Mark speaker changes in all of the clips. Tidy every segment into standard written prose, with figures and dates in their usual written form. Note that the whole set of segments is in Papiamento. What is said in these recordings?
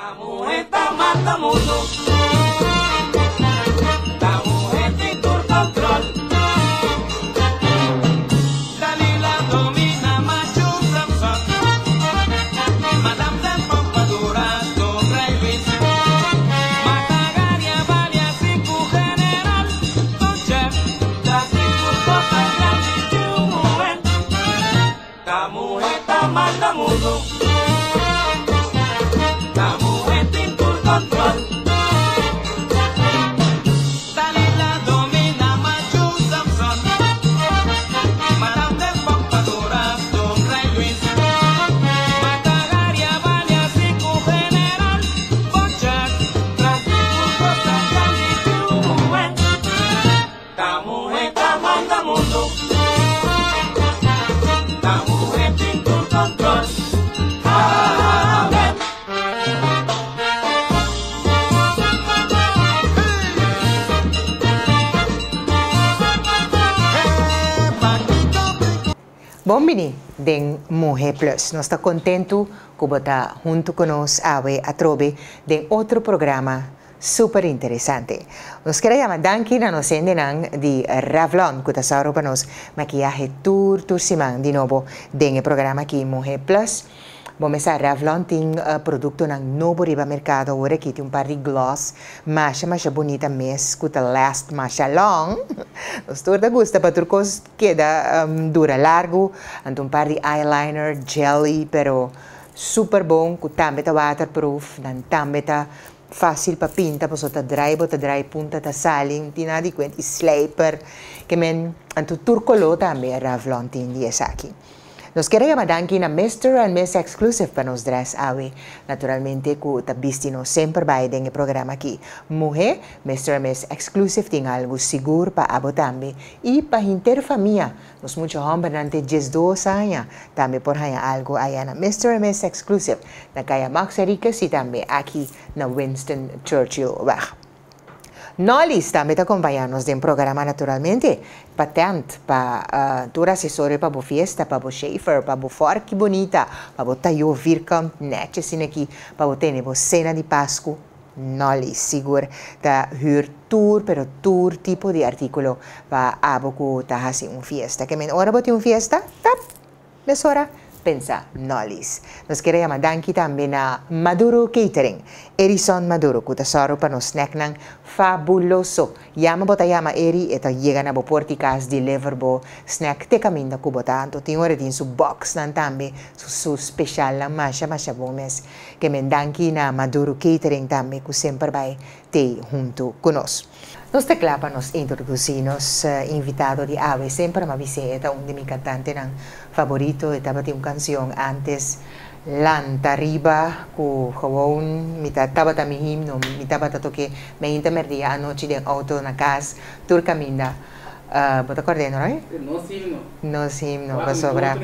Speaker 1: Ta manda mundu, ta muhé tin tur control. Dalila domina machu Samson, Madame de Pompadour ku Rey Luis. Mata Garia balia sinku general, Bonchef ta sigur kosnan grandi yu muhé. Ta muhé ta manda mundu. Ta muhé tin tur control. Dalila domina machu Samson. Madame de Pompadour ku Rey Luis. Mata Garia balia sinku general. Bonchef ta sigur kosnan grandi yu muhé. Ta muhé ta manda mundu. Ta muhé tin tur control. Amen.
Speaker 2: Bon bini den Muhe Plus. Nos ta kontentu ku bo ta huntu ku nos awe atrobe den otro programa super interesante. Nos kier a yama danki na nos hendenan di Revlon ku ta sòru pa nos makiyahe tur tur siman di nobo den e programa aki Muhe Plus. Bo mesa Revlon tin produktonan nobo riba merkado awor aki tin un par di gloss masha masha bunita mes ku ta last masha long. Nos tur ta gusta pa tur kos keda dura largu. Anto un par di eyeliner, jelly pero super bon ku tambe ta waterproof nan tambe ta fácil pa pinta pasobra ta drai bo ta drai punta ta sali no tin nada di kuent i slijper ke men anto tur koló tambe Revlon tin di esaki. Nos kier a yama danki na Mister and Miss Exclusive pa nos dress awe. Naturalmente ku ta bisti nos semper bai den e programa aki. Muhé, Mister and Miss Exclusive tin algu sigur pa abo tambe i pa hinter famia. Nos mucha hòmbernan te 12 aña tambe por haña algu aya na Mister and Miss Exclusive na Kaya Max Henriquez i tambe aki na Winston Churchillweg. Nolly's tambe ta kompañá nos den programa naturalmente. Patent pa tur asesorio pa bo fiesta, pa bo shafer, pa bo fòrki bunita, pa bo tayó vierkant nèchi asina aki, pa bo tene bo sena di Pasku. Nolly's sigur ta hür tur pero tur tipo di artíkulo pa abo ku ta hasi un fiesta. Ke men ora bo tin un fiesta, tap! Mesora pensa Nolly's. Nos kier a yama danki tambe na Maduro Catering, Erison Maduro ku ta sòru pa nos snacknan fabuloso. Yama bo ta yama Eri, e ta yega na bo porti kas deliver bo snack te kaminda ku bo ta. Anto tin ora tin su boxnan tambe, su su specialnan masha masha bon mes. Ke men danki na Maduro Catering tambe ku semper bai t'ei huntu ku nos. Nos ta kla pa nos introdusí nos invitado di awe. Semper m'a bis'é e ta un di mi kantantenan faborito. E tabatin un kansion ántes, Lanta Riba, ku gewoon mi ta tabata mi himno. Mi tabata tok'é meinta merdia anochi den outo na kas, tur kaminda. Bo ta kòrd'é, no Roy?
Speaker 3: Nos himno.
Speaker 2: Nos himno, pasobra.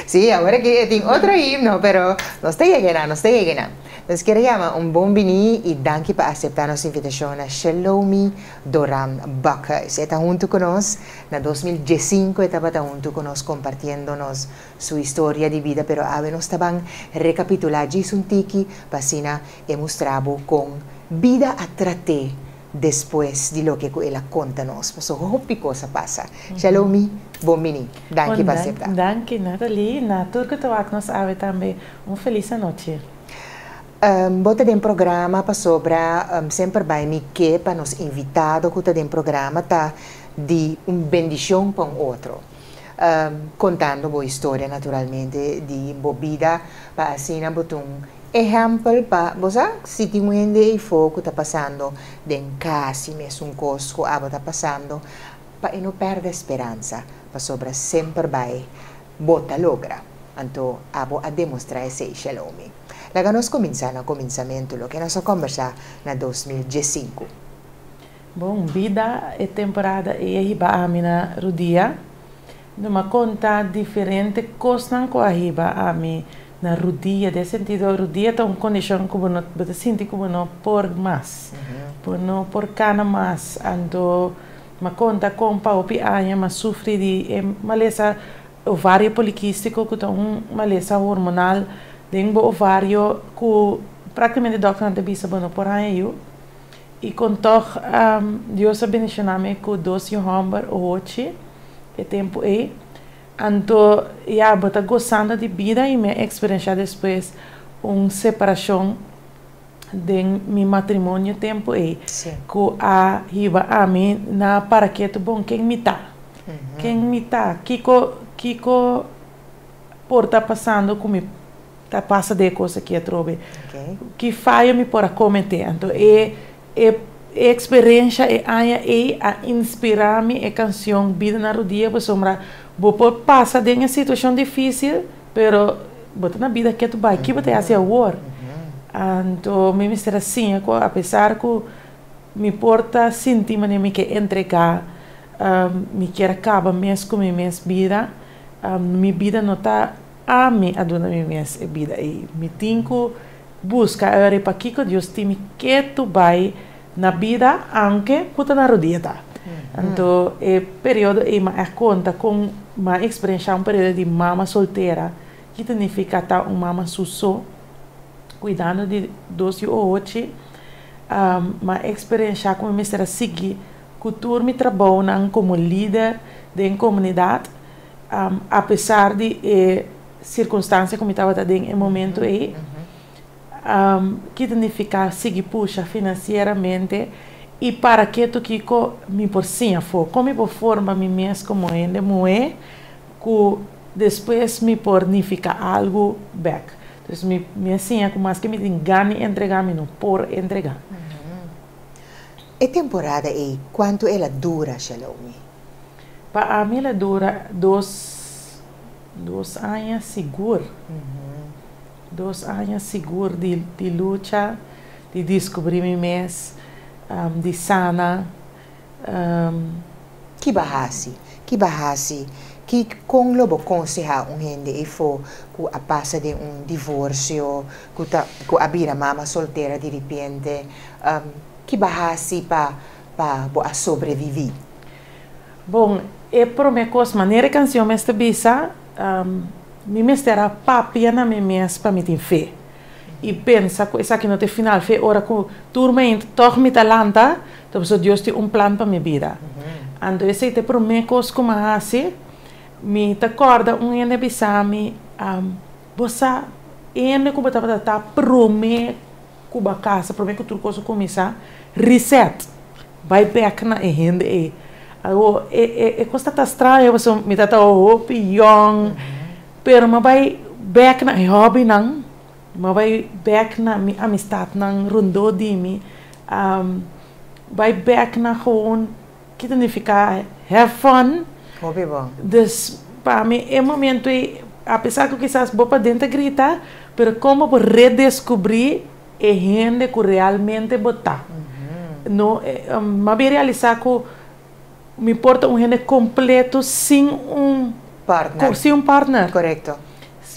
Speaker 2: Sí, awor aki e tin otro himno, pero nos ta yega einan, nos ta yega einan. Nos kier a yama un bon bini i danki pa aseptá nos invitashon na Shelomi Doran Bakhuis. E ta huntu ku nos na 2015 e tabata huntu ku nos kompartiendo nos su historia di bida pero awe nos ta ban rekapitulá djis un tiki pa asina e mustra bo kon bida a trat'é despues di loke ku el a konta nos. Pasobra hopi kos a pasa. Shelomi, bon bini. Danki pa aseptá.
Speaker 4: Danki Natalie. Na tur ku ta wak nos awe tambe un felis anochi.
Speaker 2: Bo ta den programa pasobra semper bai mi ke pa nos invitado ku ta den programa ta di un bendishon pa un otro. Kontando bo historia naturalmente di bo bida pa asina bo ta un ehèmpel pa bo sa si tin un hende eifó ku ta pasando den kasi mesun kos ku abo ta pasando pa e no pèrdè speransa pasobra semper bai bo ta logra. Anto abo a demostrá esei, Shelomi. Laga nos kuminsá na kuminsamentu, loke nos a kòmbersá na 2015.
Speaker 4: Bon, bida e temporada ei a hiba ami na rudia. No m'a konta diferente kosnan ku a hiba ami na rudia, den sentido rudia ta un kondishon ku bo no bo ta sinti ku bo no por mas, bo no por kana mas. Anto m'a konta kon pa hopi aña m'a sufri di e malesa Ovario polikístiko ku ta un malesa hormonal. Den bo ovario ku práktikamente dòkternan ta bisa bo no por haña yu. I kon tòg Dios a bendishoná mi ku dos yu hòmber ohochi e tempu ei. Anto ya bo ta gosando di bida i mi a eksperenshá despues un separashon den mi matrimonio tempu ei ku a hiba ami na para ketu bon ken mi ta? Ken mi ta? Kiko kiko por ta pasando ku mi ta pasa den e kos aki atrobe? Ki fayo mi por a kometé? Anto e e e eksperensha e aña ei a inspirá mi e kansion Bida na Rudia pasobra bo por pasa den e situashon difísil pero bo ta na bida ketu bai ki bo ta hasi awor? Anto mi mester a siña ku apesar ku mi por ta sinti manera mi ke entregá mi kier a kaba mes ku mi mes bida mi bida no ta ami a duna mi mes e bida ei. Mi tin ku buska e ora pakiko Dios tin mi ketu bai na bida aunke ku ta na rudia ta. Anto e periodo ei mi a konta kon mi a eksperenshá un periodo di mama soltera, ki ta nifiká ta un mama su so kuidando di dos yu ohochi. Mi a eksperenshá ku mi mester a sigui ku tur mi trabounan komo lider den komunidat. Apesar di e sirkunstansia ku mi tabata den e momento ei, ki ta nifiká sigui pusha finansieramente i para ketu kiko mi por siña afó, kon mi por forma mi mes komo hende muhé ku despues mi por nifiká algu bèk. Dus mi mi a siña ku maske mi tin gana di entregá mi no por entregá.
Speaker 2: E temporada ei kuantu el a dura, Shalomi?
Speaker 4: Pa ami el a dura dos dos aña sigur. Dos aña sigur di di lucha, di diskubrí mi mes, di sana.
Speaker 2: Ki bo a hasi? Ki bo a hasi? Ki kon lo bo konsehá un hende efo ku a pasa den un divorsio, ku ta ku a bira mama soltera diripiente? Ki bo a hasi pa pa bo a sobreviví?
Speaker 4: Bon, e promé kos, manera e kansion mes ta bisa, mi mester a papia na mi mes pa mi tin fe. I pensa ku esaki no ta e final. Fe ora ku tur mainta tòg mi ta lanta, ta pasobra Dios tin un plan pa mi bida. Anto esei ta e promé kos ku mi a hasi. Mi ta kòrda un hende a bisa mi, Bo sa, hende ku bo tabata ta promé ku bo a kasa promé ku tur kos a kuminsá, reset, bai bèk na e hende ei. Awo e e e kos ta ta straño pasobra mi ta ta hopi yòn, pero mi a bai bèk na e hòbinan, mi a bai bèk na mi amistatnan rondó di mi, bai bèk na gewoon ki ta nifiká have fun.
Speaker 2: Hopi bon.
Speaker 4: Dus pa mi e momento ei, apesar ku kisas bo paden ta grita, pero kon bo por redeskubrí e hende ku realmente bo ta. No, mi a bin realisá ku mi por ta un hende kompleto sin un
Speaker 2: Partner.
Speaker 4: Sin un partner.
Speaker 2: Korekto.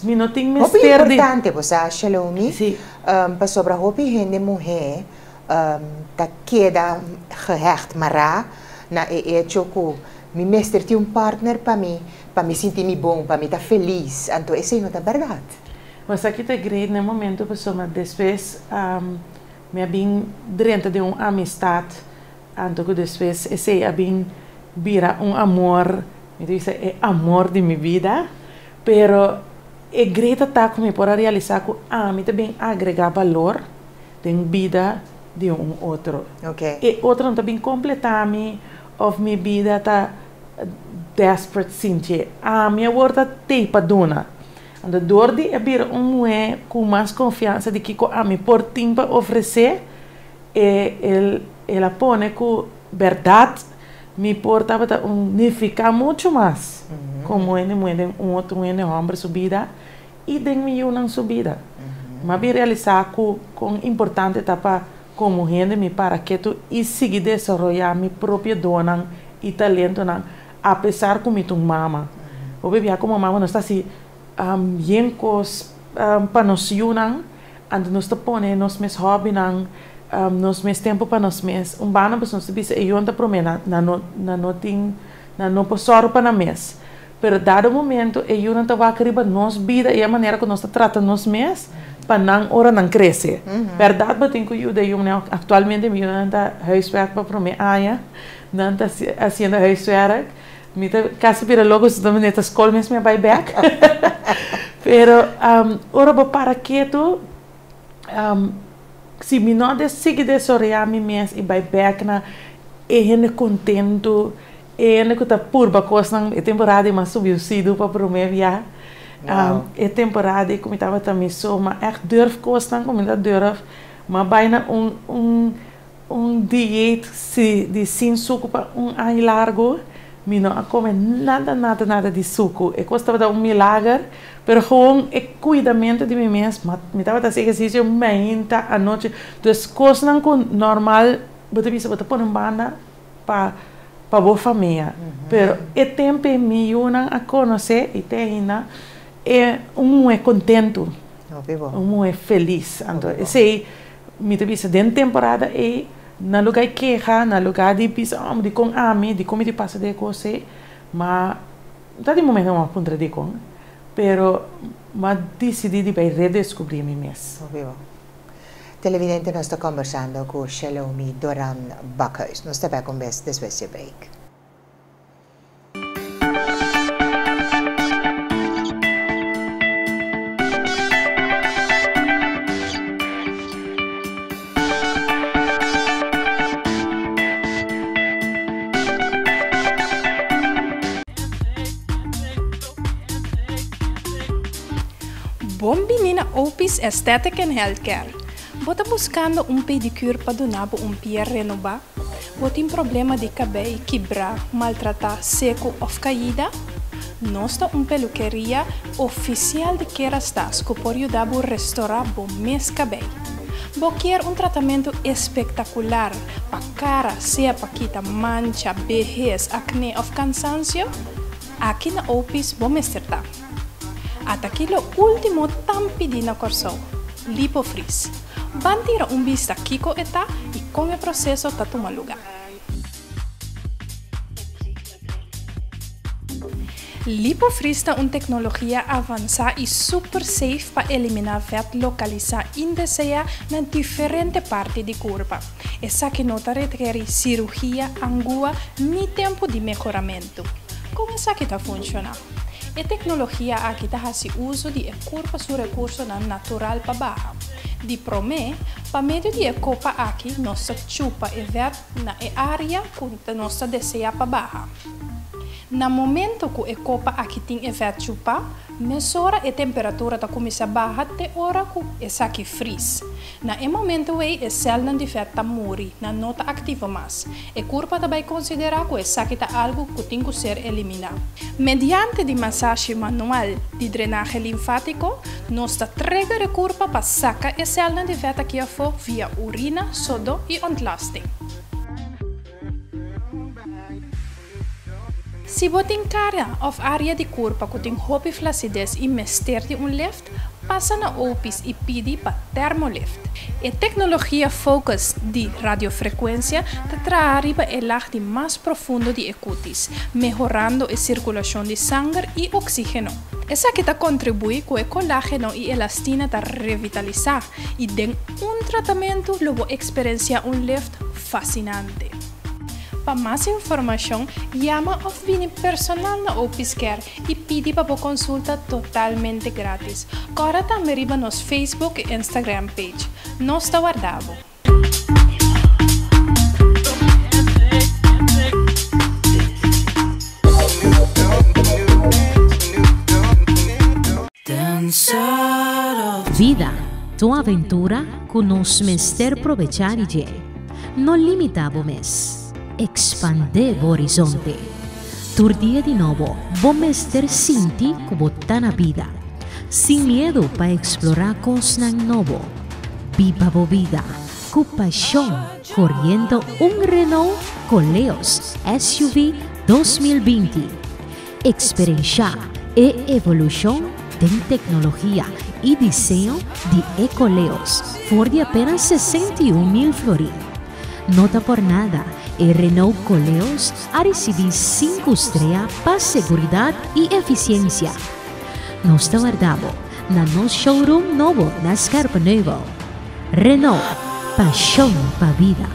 Speaker 4: Mi no tin
Speaker 2: Hopi
Speaker 4: mester di.
Speaker 2: importante bo sa, Shalomi.
Speaker 4: Sí.
Speaker 2: Pasobra hopi hende muhé ta keda gehecht, mará na e echo ku mi mester tin un partner pa mi, pa mi sinti mi bon, pa mi ta felis. Anto esei no ta bèrdat.
Speaker 4: Bo sa ki ta great na e momento pasobra despues mi a bin drenta den un amistat anto ku despues esei a bin bira un amor, mi ta bisa e amor di mi bida, pero e great ta ta ku mi por a realisa ku ami ta bin agrega balor den bida di un otro. E otro no ta bin completa mi of mi bida ta desperate sinti. Ami awor ta tei pa duna. Anto dor di a bira un muhé ku mas konfiansa di kiko ami por tin pa ofresé, e el el a pone ku bèrdat mi por tabata un nifiká muchu mas komo hende muhé den un otro hende hòmber su bida i den mi yunan su bida. Mi a bin realisá ku kon importante ta pa komo hende mi para ketu i sigui desaroyá mi propio donnan i talentonan apesar ku mi ta un mama. Hopi bia komo mama nos ta hasi yen kos pa nos yunan, anto nos ta pone nos mes hòbinan, nos mes tempu pa nos mes. Un banda pasobra nos ta bisa e yunan ta promé nan no nan no tin nan no por sòru pa nan mes. Pero dado momento e yunan ta wak riba nos bida i e manera ku nos ta trata nos mes pa nan ora nan krese. Bèrdat bo tin ku yuda e yunan. Aktualmente mi yunan ta huiswerk pa promé aña. Nan ta hasiendo huiswerk. Mi ta kasi bira loko si ta manera ta skol mes mi a bai bèk. Pero ora bo para ketu si mi no a sigui desaroyá mi mes i bai bèk na e hende kontentu, E hende ku ta purba kosnan, e temporada di m'a subi un sidu pa promé bia. E temporada ku mi tabata mi so, m'a ègt durf kosnan ku mi ta durf. M'a bai na un un un dieet si di sin suku pa un aña largu. Mi no a kome nada nada nada di suku. E kos tabata un milager, pero gewoon e kuidamentu di mi mes, mi tabata hasi ehersisio mainta, anochi. Dus kosnan ku normal bo ta bisa bo ta pone un banda. pa pa bo famia pero e tempo e mi yunan a conoce y te ainda e un muhe contento un muhe feliz anto esey mi ta bisa den temporada ey na lugar di keha na lugar di bisa oh dicon ami dicon mi tin pasa den e cos ey ma ta di momento mi a puntra dicon pero mi a dicidi di bay redescubri mi mes.
Speaker 2: Televidente nos ta kombersando ku Shelomi Doran Bakhuis. Nos ta bek un bes despues dje break.
Speaker 3: Bon bini na Opis Aesthetic and Healthcare. Bo ta buskando un pedicure pa duna bo un pia renobá? Bo tin problema di kabei kibrá, maltratá, seku òf kaida? Nos ta un pelukeria ofisial di Kerastase ku por yuda bo restorá bo mes kabei. Bo kier un tratamentu espektakular pa kara, sea pa kita mancha, behes, akné òf kansansio? Aki na Opis bo mester ta. Ata ki lo último tan pidí na Kòrsou, Lipofries. Ban tira un bista kiko e ta i kon e proseso ta tuma lugá. Lipofries ta un teknologia avansá i super safe pa eliminá vèt lokalisá indeseá na diferente parti di kurpa. Esaki no ta rekerí sirugia, angua ni tempu di mehoramentu. Kon esaki ta funshoná? E teknologia aki ta hasi uso di e kurpa su rekursonan natural pa baha. Di promé, pa medio di e kopa aki nos ta chupa e vèt na e área ku nos ta deseá pa baha. Na momento ku e kopa aki tin e vèt chupá, mesora e temperatura ta kuminsá baha te ora ku esaki fris. Na e momento ei e sèlnan di vèt ta muri, nan no ta aktivo mas. E kurpa ta bai konsiderá ku esaki ta algu ku tin ku ser eliminá. Mediante di masashi manual di drenahe linfátiko, nos ta trigger e kurpa pa saka e sèlnan di vèt aki afó via urina, sodó i ontlasting. Si bo tin kara òf área di kurpa ku tin hopi flasides i mester di un lift, pasa na Opis i pidi pa Thermolift. E teknologia Focus di radiofrekuensia ta traha riba e lag di mas profundo di e kutis, mehorando e sirkulashon di sanger i oksígeno. Esaki ta kontribuí ku e kolágeno i elastina ta revitalisá i den un tratamentu lo bo eksperensiá un lift fasinante. Pa mas informashon, yama òf bini personal na Opis Care i pidi pa bo konsulta totalmente grátis. Kòrda tambe riba nos Facebook i Instagram page. Nos ta warda bo!
Speaker 5: Vida ta un aventura ku nos mester probechá di dje. No limitá bo mes, ekspandé bo horizonte. Tur dia di nobo bo mester sinti ku bo ta na bida. Sin miedu pa eksplorá kosnan nobo. Biba bo bida ku pashon koriendo un Renault Koleos SUV 2020. Eksperenshá e evolushon den teknologia i diseño di e Koleos for di apenas 61 mil florin. No ta por nada, E Renault Koleos a risibí sinku strea pa seguridat i efisiensia. Nos ta warda bo na nos showroom nobo na Scherpenheuvel. Renault, pashon pa bida.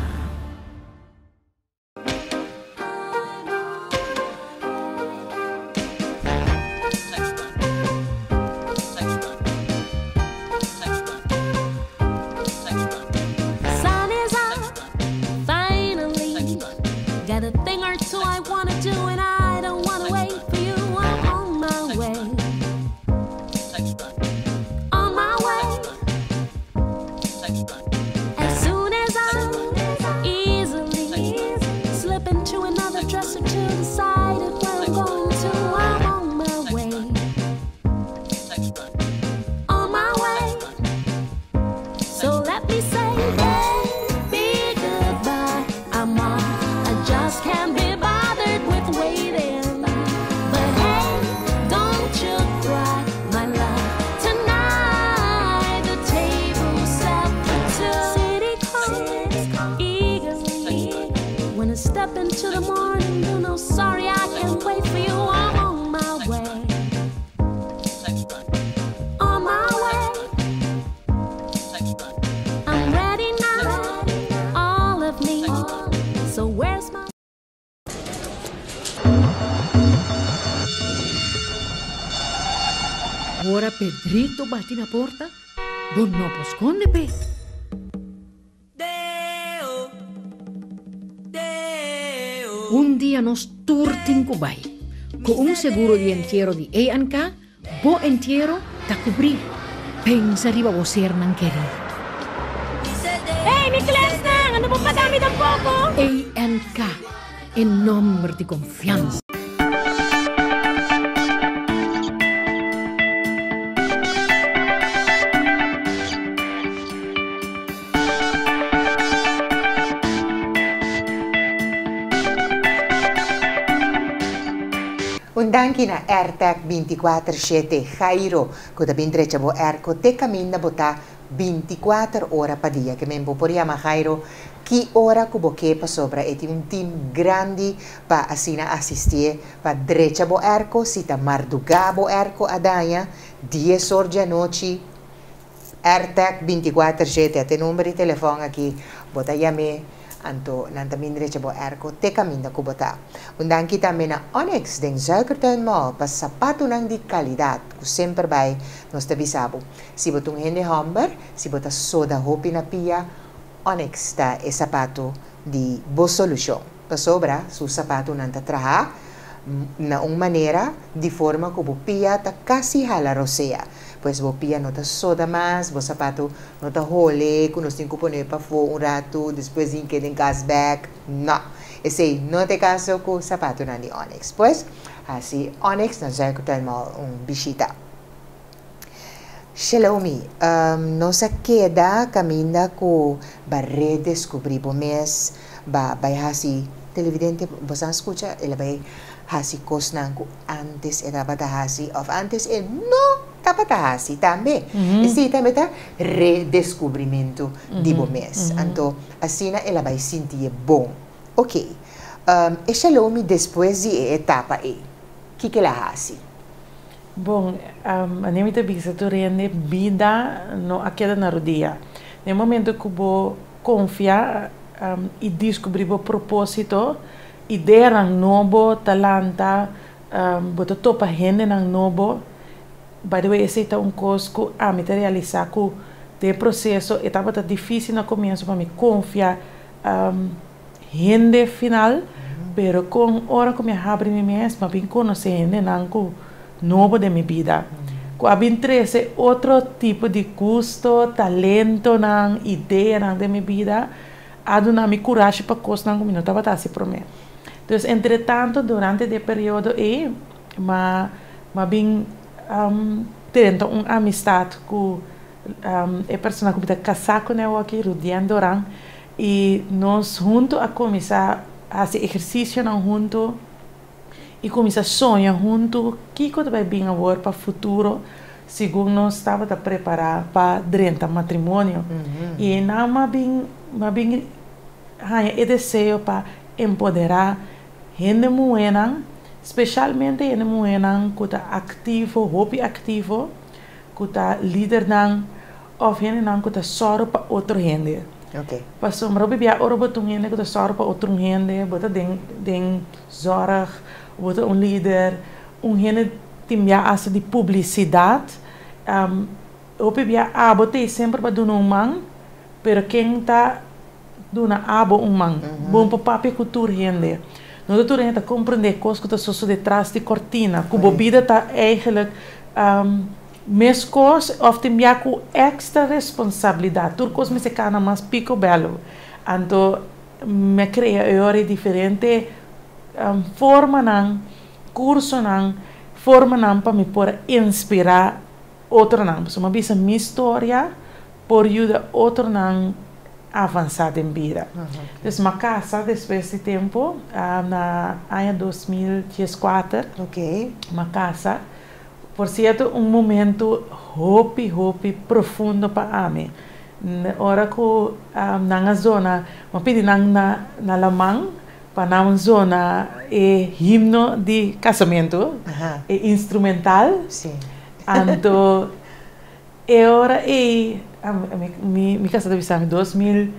Speaker 6: Ora Pedrito bati na porta, bo no por skonde p'e. Un dia nos tur tin ku bai. Ku un seguro di entiero di ANK, bo entiero ta kubrí. Pensa riba bo sernan kerí.
Speaker 7: Hey, mi klesnan! Ando bo paga mi tampoko?
Speaker 6: ANK, e nomber di konfiansa.
Speaker 2: Un danki na Airtec 24 shete Jairo ku ta bin drecha bo airco te kaminda bo ta 24 ora pa dia. Ke men bo por yama Jairo ki ora ku bo ke pasobra e tin un team grandi pa asina asistié pa drecha bo airco si ta mardugá bo airco a daña dies or di anochi. Airtec 24 shete a te number di telefòn aki bo ta yam'é anto nan ta bin drecha bo airco te kaminda ku bo ta. Un danki tambe na Onyx den Zuikertuin Mall pa sapatunan di kalidat ku semper bai nos ta bisa bo. Si bo ta un hende hòmber, si bo ta soda hopi na pia, Onyx ta e sapatu di bo solushon. Pasobra su sapatunan ta traha na un manera di forma ku bo pia ta kasi hala rosea. Pues bo pia no ta soda mas, bo sapatu no ta hole ku nos tin ku pone pafó un ratu despues di keda den kas bèk. No! Esei no ta e kaso ku sapatunan di Onyx. Pues, hasi Onyx na Zuikertuin Mall un bishita. Shelomi, nos a keda kaminda ku ba redeskubrí bo mes, ba bai hasi televidente, bo sa skucha, el a bai hasi kosnan ku antes e tabata hasi òf antes e no tabata hasi tambe. Esei tambe ta redeskubrimentu di bo mes. Anto asina el a bai sintié bon. Oké, e Shelomi despues di e etapa ei, kiko el a hasi?
Speaker 4: Bon, manera mi ta bisa tur hende, bida no a keda na rudia. Den momento ku bo konfia i diskubrí bo propósito, ideanan nobo ta lanta, bo ta topa hendenan nobo. By the way, esei ta un kos ku ami ta realisá ku den e proseso e tabata difísil na komienso pa mi konfia hende final, pero kon ora ku mi a habri mi mes, mi a bin konosé hendenan ku nobo den mi bida, ku a bin trese otro tipo di gusto, talentonan, ideanan den mi bida, a duna mi kurashi pa kosnan ku mi no tabata hasi promé. Dus entretanto durante di e periodo ei, mi a bin drenta un amistat ku e persona ku mi ta kasá kuné awoki, Rudian Doran, i nos huntu a kuminsá hasi ehersisionan huntu i kuminsá soña huntu kiko ta bai bin awor pa futuro segun nos tabata prepará pa drenta matrimonio. I einan mi a bin mi a bin haña e deseo pa. empoderá hende muhénan, spesialmente hende muhénan ku ta aktivo, hopi aktivo, ku ta lidernan òf hendenan ku ta sòru pa otro hende. Pasobra hopi bia ora bo ta un hende ku ta sòru pa otro hende, bo ta den den zòrg, bo ta un lider, un hende tin bia asta di publisidat, hopi bia abo ta ei semper pa duna un man, pero ken ta duna abo un man? Bo por papia ku tur hende. No ta tur hende ta komprendé kos ku ta sosodé tras di kortina, ku bo bida ta eigenlijk Meskos òf tin bia ku èkstra responsabilidat. Tur kos mester kana mas pikobèlo. Anto mi a krea e ora e diferente formanan, kursonan, formanan pa mi por a inspirá otronan. Pasobra mi a bisa mi storia por yuda otronan avansá den bida. Dus mi a kasa despues di tempu, na aña 2014 mi a kasa. Por cierto un momento hopi hopi profundo pa ami. Ora cu nan a zona, mi a pidi nan na na laman pa nan zona e himno di casamento, e instrumental. Anto e ora ey mi casa ta bisa mi 2000,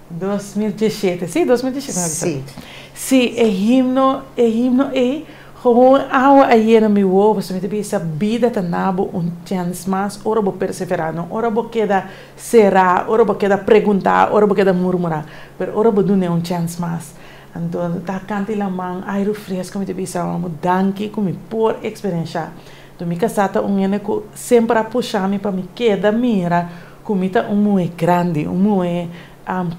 Speaker 4: 2017, si 2017 mi a bisa. Si e himno e himno ey Gewoon awa a yena mi wowo pasobra mi ta bisa bida ta na bo un chèns mas ora bo perseverá, no ora bo keda será, ora bo keda preguntá, ora bo keda murmurá, pero ora bo dun'é un chèns mas. Anto ta kanta i laman airu fresco mi ta bisa mama danki ku mi por eksperenshá. Anto mi kasá ta un hende ku semper a pusha mi pa mi keda mira ku mi ta un muhé grandi, un muhé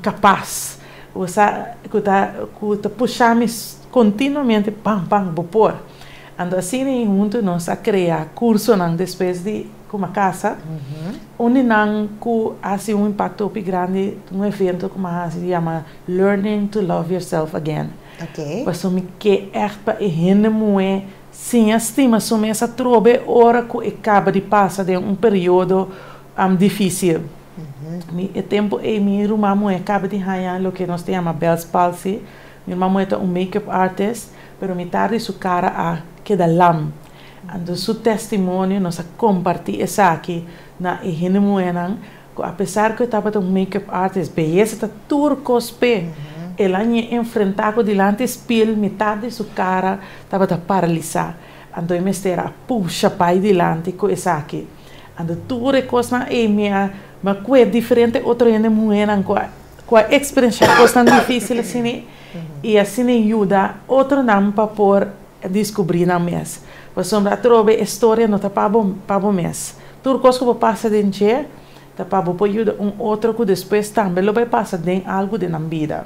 Speaker 4: kapas, bo sa ku ta ku ta pusha mi Continuamente pam pam bo por. Anto asina i hunto nos a crea cursonan despues di cu mi a casa. Un di nan cu a haci un impacto hopi grandi un evento cu mi a haci yama Learning to Love Yourself Again. Pasobra mi ke echt pa e hende muhe siña stima su mes atrobe ora cu e caba di pasa den un periodo dificil. Mi e tempo ey mi ruman muhe caba di haña loke nos ta yama Bell's palsy. Mi mama ta un make-up artist, pero mitar di su cara a keda lam. Anto su testimonio nos a comparti esaki na e hende muhernan cu apesar cu e tabata un make-up artist, beyesa ta tur cos p'e, el a ñe enfrenta cu dilanti spiel mitar di su cara tabata paralisa. Anto e mester a pusha bay dilanti cu esaki. Anto tur e cosnan ey mi a mi a cue diferente otro hende muhernan cu a. Ku a eksperenshá kosnan difísil asina i asina yuda otronan pa por diskubrí nan mes. Pasobra atrobe e storia no ta pa bo pa bo mes. Tur kos ku bo pasa den dje ta pa bo por yuda un otro ku despues tambe lo bai pasa den algu den nan bida.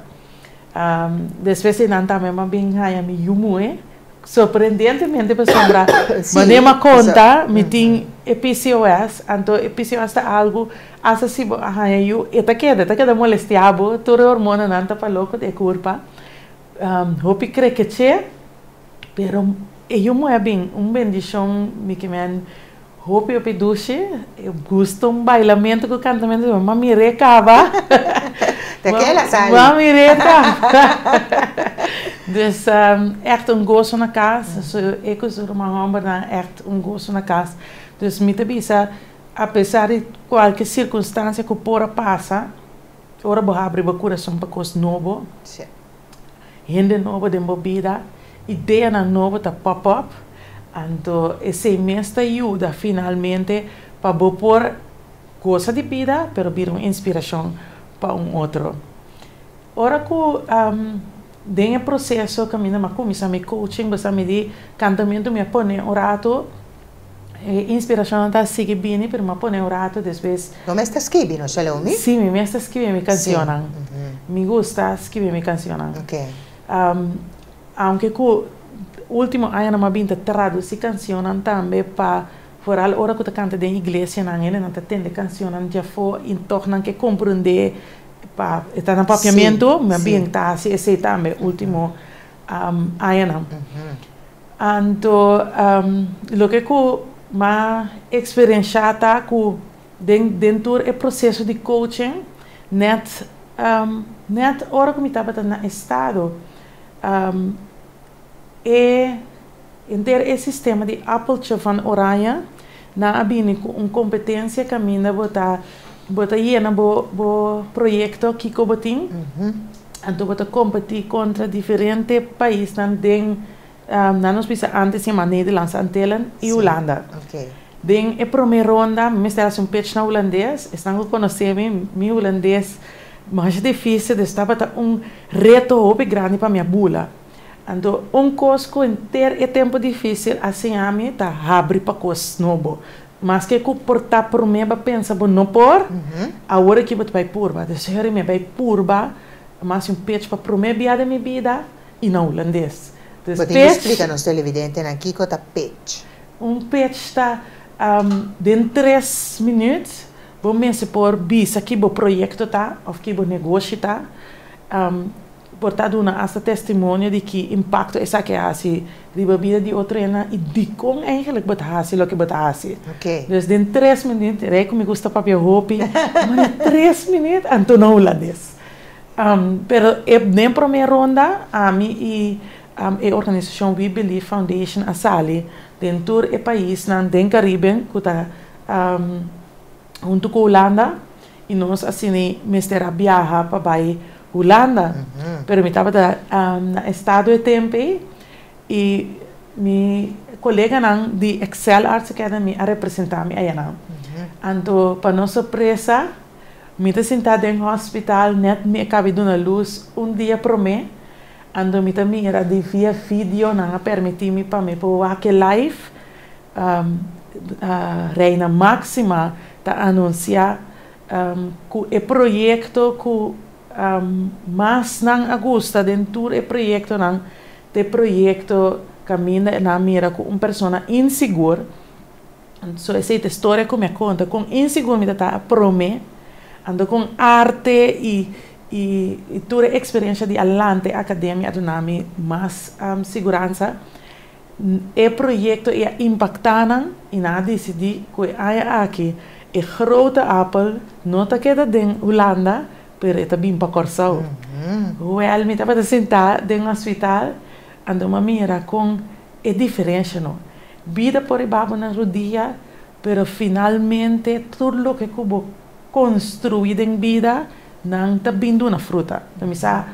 Speaker 4: Despues di nan tambe mi a bin haña mi yu muhé Sorprendentemente pasobra manera mi a konta mi tin e PCOS, anto e PCOS ta algu asta si bo a haña yu e ta keda, e ta keda molestia bo, tur e hormonanan ta pa loko di e kurpa, hopi krekeche, pero e yu muhé a bin un bendishon mi ke men hopi hopi dushi, e gusta un bailamentu ku kantamentu, mi a mir'é kaba.
Speaker 2: Ta ke el a sali.
Speaker 4: Mi a mir'é kaba. Dus ègt un goso na kas, e ku su ruman hòmbernan ègt un goso na kas. Dus mi ta bisa apesar di kualke sirkunstansia ku por a pasa, ora bo habri bo kurason pa kos nobo, Hende nobo den bo bida, ideanan nobo ta pop up, anto esei mes ta yuda finalmente pa bo por gosa di bida pero bira un inspiracion pa un otro. Ora cu den e proceso caminda mi a cuminsa mi coaching, bo sa mi di cantamento mi a pone un rato, e inspiracionnan ta sigui bini pero mi a pone un rato despues.
Speaker 2: Bo mes ta skibi no Shalomie?
Speaker 4: Si, mi mes ta skibi mi cancionnan. Mi gusta skibi mi cancionnan. Aunke cu ultimo añanan mi a bin ta traduci cancionnan tambe pa vooral ora cu ta canta den iglesianan hendenan ta tende cancionnan djafo y toch nan ke comprende pa e ta na papiamento mi a bin ta haci esey tambe ultimo añanan. Anto loke ku m'a eksperenshá ta ku den den tur e proseso di coaching nèt nèt ora ku mi tabata na estado E henter e sistema di Appeltje van Oranje nan a bini ku un kompetensia kaminda bo ta bo ta yena bo bo proyekto kiko bo tin anto bo ta kompetí kontra diferente paisnan den nan nos bisa antes yama Nederlandse Antillen i Hulanda. Den e promé ronda mi mester hasi un pitch na hulandes, esnan ku konosé mi, mi hulandes masha difísil dus tabata un reto hopi grandi pa mi a bula. Anto un kos ku henter e tempu difísil a siña mi ta habri pa kos nobo. Maske ku por ta promé bo a pensa bo no por, awor aki bo ta bai purba. Dus heri mi a bai purba, mi a hasi un pitch pa promé bia den mi bida i na hulandes. Dus
Speaker 2: Bo tin ku
Speaker 4: pitch.
Speaker 2: splika nos televidentenan kiko ta pitch.
Speaker 4: Un pitch ta den tres minüt bo mester por bisa ki bo proyekto ta òf ki bo negoshi ta. Por ta duna asta testimonio di ki impakto esaki a hasi riba bida di otro hendenan i dikon eigenlijk bo ta hasi loke bo ta hasi. Dus den tres minüt, rei ku mi gusta papia hopi, ma den tres minüt anto na hulandes. Pero e den promé ronda ami i e organisashon We Believe Foundation a sali den tur e paisnan den Kariben ku ta huntu ku Hulanda. I nos asina mester a biaha pa bai Hulanda. Pero mi tabata na estado e tempu ei i mi koleganan di Excel Arts Academy a representá mi ayanan. Anto pa nos sorpresa mi ta sintá den hospital nèt mi a kabi duna lus un dia promé. Anto mi ta mira di via video nan a permití mi pa mi por wak e live. Reina Máxima ta anunsiá ku e proyekto ku mas nan a gusta den tur e proyektonan ta e proyekto kaminda nan a mira ku un persona insigur, so esei ta e storia ku mi a konta, kon insigur mi ta ta promé, anto kon arte i i tur e eksperensha di alante akademia a duna mi mas siguransa. E proyekto ei a impaktá nan i nan a disidí ku e aña aki e grote appel no ta keda den Hulanda, pero e ta bin pa Kòrsou. Wèl, mi tabata sintá den hospital, anto mi a mira kon e diferensha no. Bida por riba bo na rudia, pero finalmente tur loke ku bo konstruí den bida, nan ta bin duna fruta. Mi sa.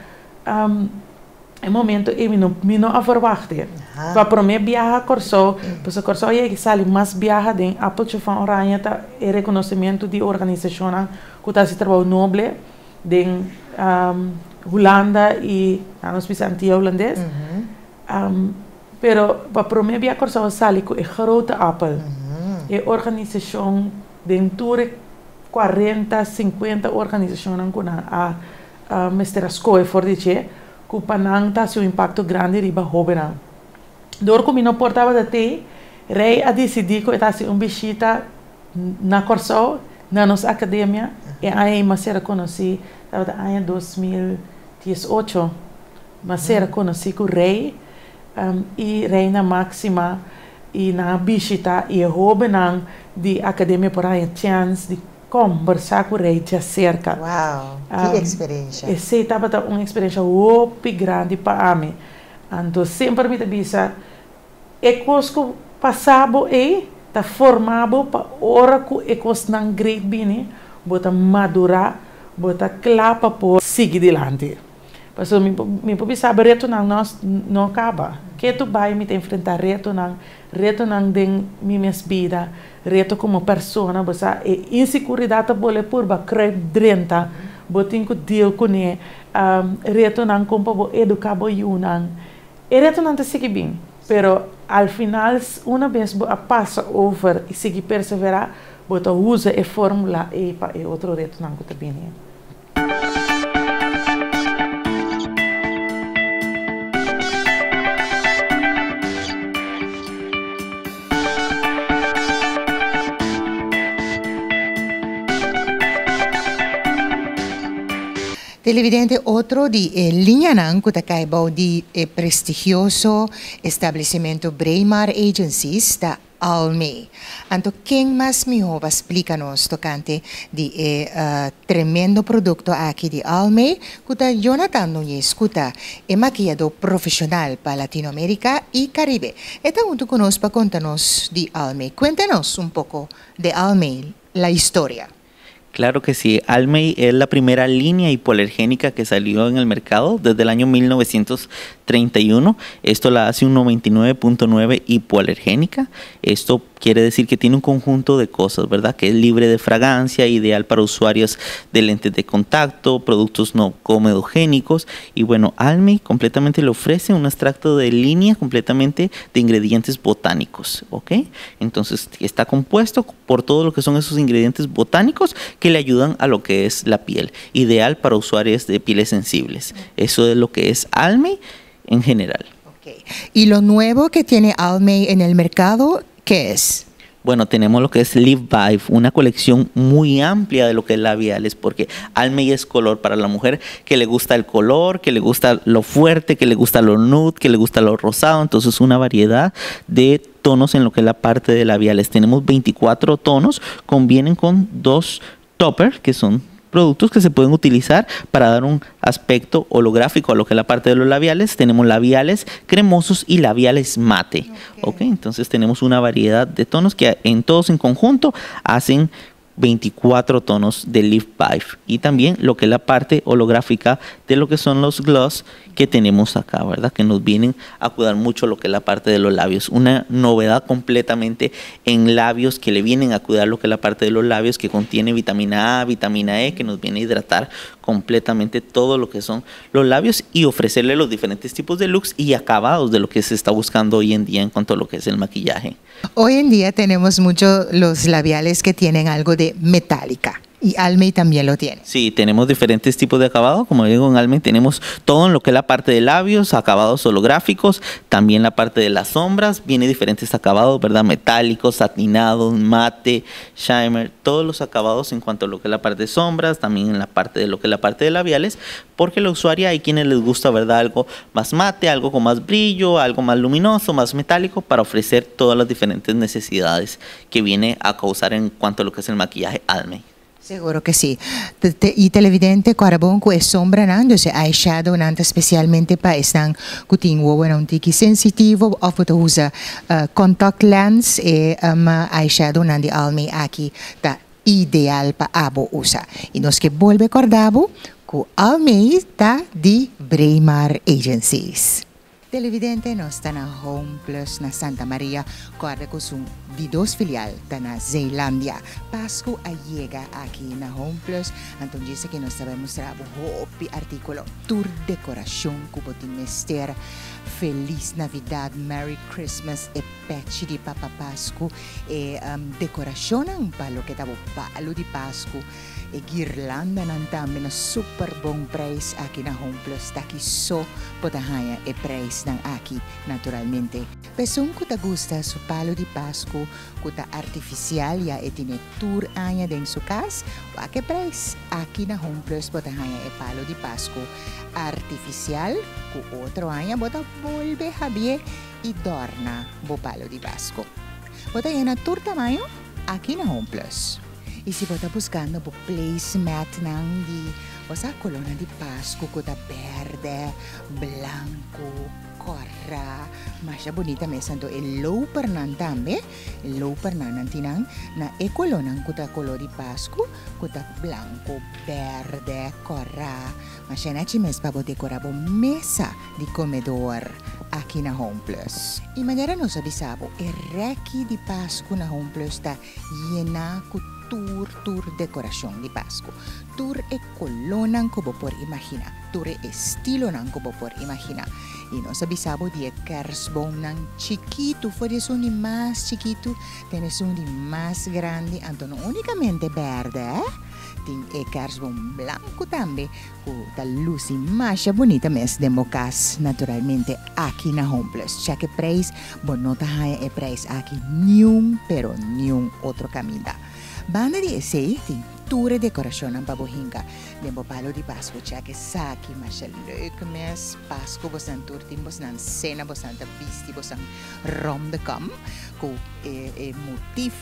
Speaker 4: E momento ei mi no mi no a verwacht e. Pa prome biaha Kòrsou, pasobra Kòrsou yega i sali mas biaha den Appeltje van Oranje ta e rekonosementu di organisashonnan ku ta hasi trabou noble den Hulanda i nan nos bisa Antia Hulandes. Pero pa prome biaha Kòrsou a sali ku e grote appel. E organisashon den tur e kuarenta, sinkuenta organisashonnan ku nan a mester a skohe for di dje ku pa nan ta hasi un impakto grandi riba hóbennan. Dor ku mi no por tabata tei, Rei a disidí ku e ta hasi un bishita na Kòrsou, na nos akademia. E aña ei mi a sera konosí, tabata aña 2018, mi a sera konosí ku Rei i Reina Máxima i nan a bishita i e hóbennan di akademia por haña chèns di Kombersá ku Rei djaserka.
Speaker 2: Wow, ki eksperensha!
Speaker 4: Esei tabata un eksperensha hopi grandi pa ami. Anto semper mi ta bisa, e kos ku pasa bo ei ta forma bo pa ora ku e kosnan great bini, bo ta madurá, bo ta kla pa por sigui dilanti. Pasobra mi por mi por bisa bo retonan nos no kaba. Ketu bai mi ta enfrentá retonan, retonan den mi mes bida, Reto komo persona, bo sa e insekuridat ta bole purba kruip drenta, bo tin ku deal kuné, retonan kon pa bo eduká bo yunan. E retonan ta sigui bin, pero al final una bes bo a pasa over i sigui perseverá, bo ta usa e fórmula ei pa e otro retonan ku ta bini.
Speaker 2: Televidente otro di e liñanan ku ta kai bou di e prestigioso establesimentu Braemar Agencies ta. Almay. Anto ken mas mihó pa splika nos tokante di e tremendo produkto aki di Almay ku ta Jonathan Nuñez ku ta e makiyadó profeshonal pa Latinoamérika i Karibe. E ta huntu ku nos pa konta nos di Almay. Kuéntanos un poko de Almay, la historia.
Speaker 8: Claro que sí. Almay es la primera línea hipoalergénica que salió en el mercado desde el año 1931. Esto la hace un 99.9 hipoalergénica. Esto quiere decir que tiene un conjunto de cosas, ¿verdad? Que es libre de fragancia, ideal para usuarios de lentes de contacto, productos no comedogénicos. Y bueno, Almay completamente le ofrece un extracto de línea completamente de ingredientes botánicos, ¿ok? Entonces está compuesto por todo lo que son esos ingredientes botánicos que le ayudan a lo que es la piel, ideal para usuarios de pieles sensibles. Eso es lo que es Almay en general.
Speaker 2: Okay. Y lo nuevo que tiene Almay en el mercado, ¿qué es?
Speaker 8: Bueno, tenemos lo que es Live Vibe, una colección muy amplia de lo que es labiales, porque Almay es color para la mujer que le gusta el color, que le gusta lo fuerte, que le gusta lo nude, que le gusta lo rosado. Entonces, una variedad de tonos en lo que es la parte de labiales. Tenemos 24 tonos, convienen con dos topper, que son productos que se pueden utilizar para dar un aspecto holográfico a lo que es la parte de los labiales. Tenemos labiales cremosos y labiales mate. Okay. Entonces tenemos una variedad de tonos que en todos en conjunto hacen 24 tonos de Live Vibe. Y también lo que es la parte holográfica de lo que son los gloss que tenemos acá, ¿verdad? Que nos vienen a cuidar mucho lo que es la parte de los labios. Una novedad completamente en labios que le vienen a cuidar lo que es la parte de los labios, que contiene vitamina A, vitamina E, que nos viene a hidratar completamente todo lo que son los labios y ofrecerle los diferentes tipos de looks y acabados de lo que se está buscando hoy en día en cuanto a lo que es el maquillaje.
Speaker 2: Hoy en día tenemos mucho los labiales que tienen algo de metálica. Y Almay también lo tiene.
Speaker 8: Sí, tenemos diferentes tipos de acabado. Como digo, en Almay tenemos todo en lo que es la parte de labios, acabados holográficos, también la parte de las sombras, viene diferentes acabados, ¿verdad? Metálicos, satinados, mate, shimmer, todos los acabados en cuanto a lo que es la parte de sombras, también en la parte de lo que es la parte de labiales, porque la usuaria hay quienes les gusta, ¿verdad? Algo más mate, algo con más brillo, algo más luminoso, más metálico, para ofrecer todas las diferentes necesidades que viene a causar en cuanto a lo que es el maquillaje Almay.
Speaker 2: Seguro ku si. I televidente, kòrda bon ku e sombranan, dus eyeshadow nan spesialmente pa esnan ku tin wowo un tiki sensitivo òf bo usa contact lens e eyeshadow nan di Almay aki ta ideal pa abo usa. I nos ke bolbe kòrda bo ku Almay ta di Braemar Agencies. Televidente, nos ta na Home Plus na Santa Maria, kòrda ku su di dos filial ta na Zeelandia. Pasku a yega aki na Home Plus, anto djis ku nos ta bai mustra hopi artíkulo. Tur dekorashon ku bo tin mester. Feliz Navidad, Merry Christmas, e pechi di Papa Pasku, e dekorashon pa loke ta palu di Pasku, e guirlanda nan tambe na super bon prijs aki na Home Plus. Taki so bo ta haña e prijs nan aki naturalmente. Pa esun ku ta gusta su palu di Pasku ku ta artifisial ya e tin tur aña den su kas, wak e prijs aki na Home Plus bo ta haña e palu di Pasku artifisial ku otro aña bo ta bolbe habrié i dòrna bo palu di Pasku. Bo ta haña tur tamaño aki na Home Plus. I si bo ta buskando bo placemat nan di, osea koló di Pasku ku ta bèrdè, blanku, kòrá, masha bunita mes anto e loper nan tambe, loper nan nan tin nan na e koló nan ku ta koló di Pasku, ku ta blanku, bèrdè, kòrá, masha nechi mes pa bo dekorá bo mesa di komedor aki na Home Plus. I manera nos a bisa bo, e rèki di Pasku na Home Plus ta yená ku tur tur dekorashon di Pasku. Tur e kolónan ku bo por imaginá, tur e estilonan ku bo por imaginá. I nos a bisa bo di e kerstboomnan chikitu, for di esun di mas chikitu, te esun di mas grandi, anto no únikamente bèrdè, tin e kerstboom blanku tambe, ku ta lusi masha bunita mes den bo kas, naturalmente aki na Home Plus. Check e prijs, bo no ta haña e prijs aki niun, pero niun otro kaminda. Banda di esei tin tur e dekorashonnan pa bo hinka den bo palu di Pasku. Chèk esaki, masha leuk mes. Pasku bosnan tur tin bosnan sena, bosnan ta bisti bosnan ròm de kam ku e e motif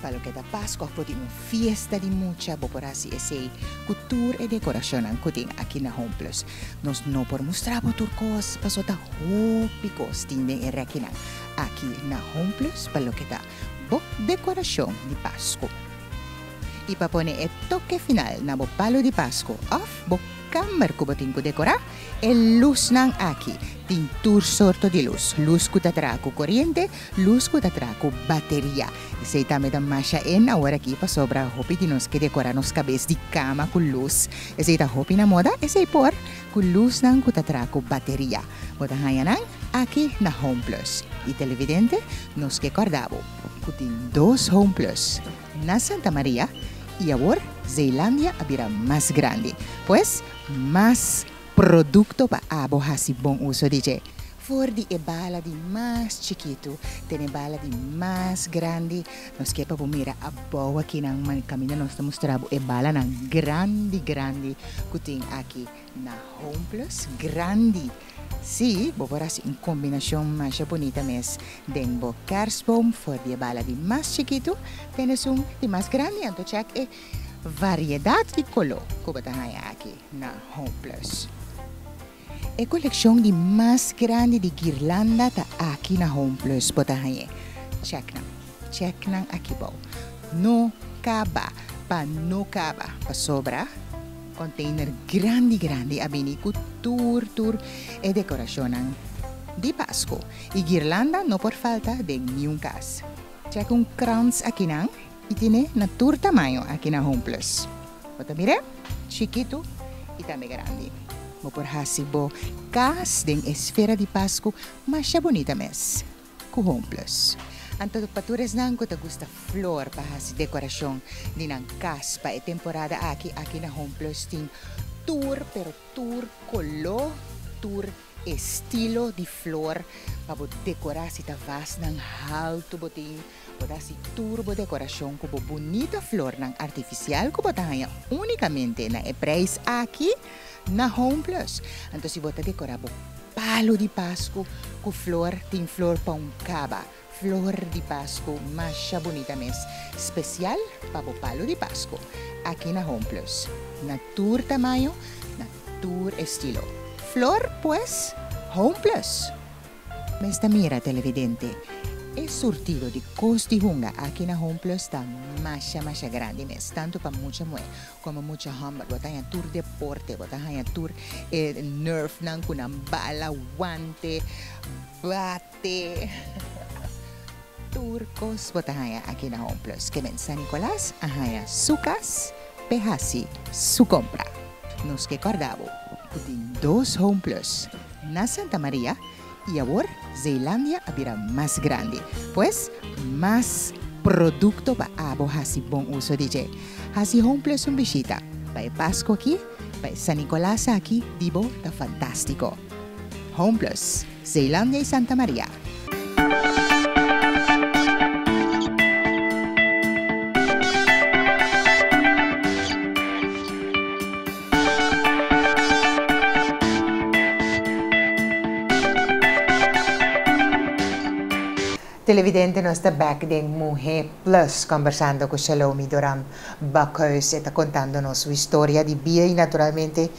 Speaker 2: pa loke ta Pasku òf bo tin un fiesta di mucha bo por hasi esei ku tur e dekorashonnan ku tin aki na Home Plus. Nos no por mustra bo tur kos paso ta hopi kos tin den e rèkinan aki na Home Plus pa loke ta bo dekorashon di Pasku. I pa pone e toke final na bo palu di Pasku òf bo kamber ku bo tin ku dekorá, e lusnan aki tin tur sorto di lus, lus ku ta traha ku koriente, lus ku ta traha ku bateria. Esei tambe ta masha en awor aki pasobra hopi di nos ke dekorá nos kabes di kama ku lus. Esei ta hopi na moda, esei por ku lusnan ku ta traha ku bateria. Bo ta haña nan aki na Home Plus. I televidente, nos ke kòrda bo ku tin dos Home Plus na Santa Maria i awor Zeelandia a bira mas grandi. Pues, mas produkto pa abo hasi bon uso di dje. For di e bala di mas chikitu te na e bala di mas grandi. Nos ke pa bo mira abou akinan kaminda nos ta mustra bo e balanan grandi grandi ku tin aki na Home Plus. Grandi! Sí, bo por hasi un kombinashon masha bunita mes den bo kerstboom for di e bala di mas chikitu te na esun di mas grandi. Anto chèk e variedat di koló ku bo ta haña aki na Home Plus. E kolekshon di mas grandi di girlanda ta aki na Home Plus bo ta hañ'é. Chèk nan. Chèk nan aki bou. No kaba pa no kaba pasobra konteiner grandi grandi a bini ku tur tur e dekorashonnan di Pasku. I girlanda no por falta den niun kas. Chèk un krans akinan i tine na tur tamaño aki na Home Plus. Bo ta mir'é? Chikitu i tambe grandi. Bo por hasi bo kas den esfera di Pasku masha bunita mes ku Home Plus. Anto pa tur esnan ku ta gusta flor pa hasi dekorashon di nan kas pa e temporada aki, aki na Home Plus tin tur pero tur koló, tur estilo di flor pa bo dekorá si ta vasnan haltu bo tin. Bo ta hasi tur bo dekorashon ku bo bunita flornan artifisial ku bo ta haña únikamente na e preis aki na Home Plus. Anto si bo ta dekorá bo palu di Pasku ku flor, tin flor pa un kaba. Flor di Pasku masha bunita mes, spesial pa bo palu di Pasku aki na Home Plus. Na tur tamaño, na tur estilo. Flor pues, Home Plus! Mes ta mira televidente, e surtido di kos di hunga aki na Home Plus ta masha masha grandi mes, tantu pa mucha muhé komo mucha hòmber. Bo ta haña tur deporte, bo ta haña tur e nerfnan ku nan bala, wante, bate, tur kos bo ta haña aki na Home Plus. Ke men San Nicolas a haña su kas p'e hasi su kompra. Nos ke kòrda bo ku tin dos Home Plus. Na Santa Maria y awor Zeelandia a bira mas grandi, pues mas producto pa abo haci bon uso di dje. Haci Home Plus un bishita pa e Pascu aki, pa e San Nicolas aki di bo ta fantastico. Home Plus, Zeelandia y Santa Maria. Televidente nos ta bek den Muhe Plus conversando cu Shalomi Doran Bakhuis. E ta contando nos su historia di bida y naturalmente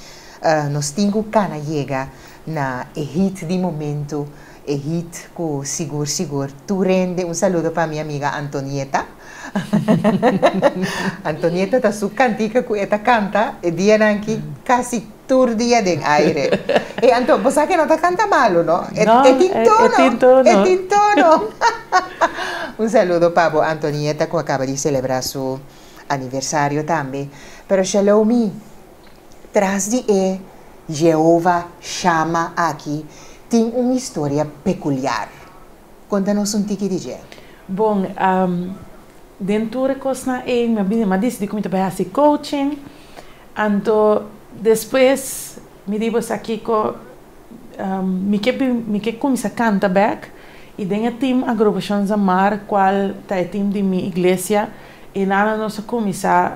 Speaker 2: nos tin cu cana yega na e hit di momento, e hit cu sigur sigur tur hende. Un saludo pa mi amiga Antonieta. Antonieta ta su cantica cu e ta canta e dianan aki casi tur dia den aire. E anto bo sa ke no ta canta malo no? E
Speaker 4: No,
Speaker 2: e tin
Speaker 4: e
Speaker 2: tono,
Speaker 4: tin
Speaker 2: e
Speaker 4: tono.
Speaker 2: tin tono. Un saludo pa bo Antonieta cu a caba di celebra su aniversario tambe. Pero Shalomi, tras di e Jehova Shama aki tin un historia peculiar. Konta nos un tiki di dje.
Speaker 4: Bon, den tur e kosnan ei mi a bini, mi a disidí ku mi ta bai hasi coaching. Anto despues mi di bo sa kiko, mi ke bin, mi ke kuminsá kanta bèk i den e team Agrupashon Zamar kual ta e team di mi iglesia. I nan nos a kuminsá,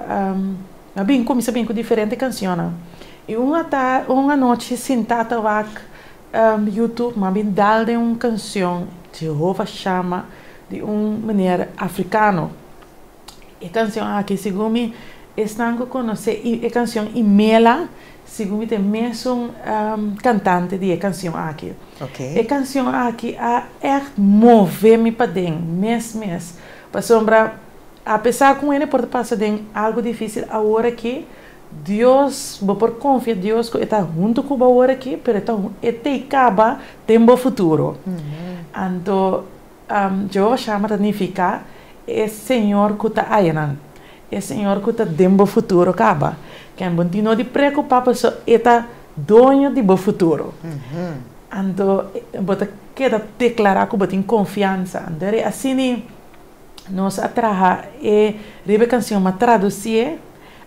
Speaker 4: a bin kuminsá bin ku diferente kanshonnan. I un ata un anochi sintá ta wak YouTube, mi a bin dal den un kanshon, Jehovah Shammah, di un meneer afrikano. E kanshon aki segun mi esnan ku konosé e kanshon Imela, segun mi ta e mesun kantante di e kanshon aki. E kanshon aki a ègt move mi paden mes mes. Pasobra apesar ku hende por ta pasa den algu difísil awor aki, Dios, bo por konfia Dios ku e ta huntu ku bo awor aki, pero e ta e t'ei kaba den bo futuro. Anto Jehovah Shammah ta nifiká e Señor ku ta ayanan, e Señor ku ta den bo futuro kaba. Ken bo tin no di preokupá pasobra e ta doño di bo futuro. Anto bo ta keda deklará ku bo tin konfiansa. Anto asina nos a traha e riba e kanshon, m'a tradusié.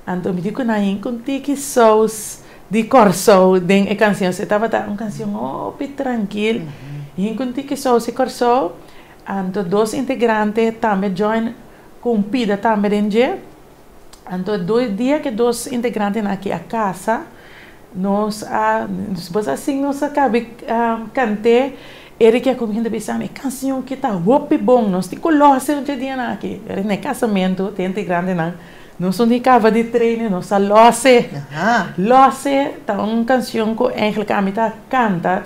Speaker 4: Anto mi di ku nan hinka un tiki sous di Kòrsou den e kanshon. E tabata un kanshon hopi trankil. Hinka un tiki sous di Kòrsou. Anto dos integrante tambe join ku un pida tambe den dje. Anto dia ku e dos integrantenan aki a kasa, nos a, despues asin nos a kabi kant'é, Eric a kuminsá ta bisa mi, e kanshon aki ta hopi bon, nos tin ku lòs e un dje dianan aki. Pero na e kasamentu te integrantenan nos no tin kaba di train, nos a lòs e. Lòs e ta un kanshon ku eigentlik ami ta kanta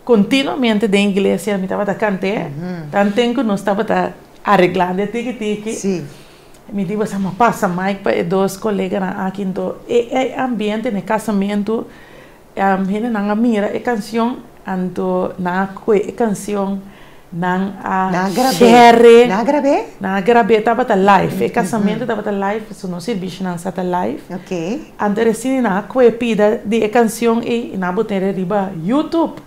Speaker 4: kontinuamente den iglesia, mi tabata kant'é, tanten ku nos tabata Areglando e tiki tiki.
Speaker 2: Sí.
Speaker 4: Mi di boso a pasa mic pa e dos coleganan aki enton e e ambiente na e casamento hendenan a mira e cancion anto nan a coge e cancion nan a
Speaker 2: Nan a grab'é.
Speaker 4: share.
Speaker 2: Nan a grab'é?
Speaker 4: Nan a grab'é tabata live e casamento tabata live pasobra nos servicionan sa ta live.
Speaker 2: Ok.
Speaker 4: Anto recién nan a coge pida di e cancion ey y nan a bot'e riba YouTube.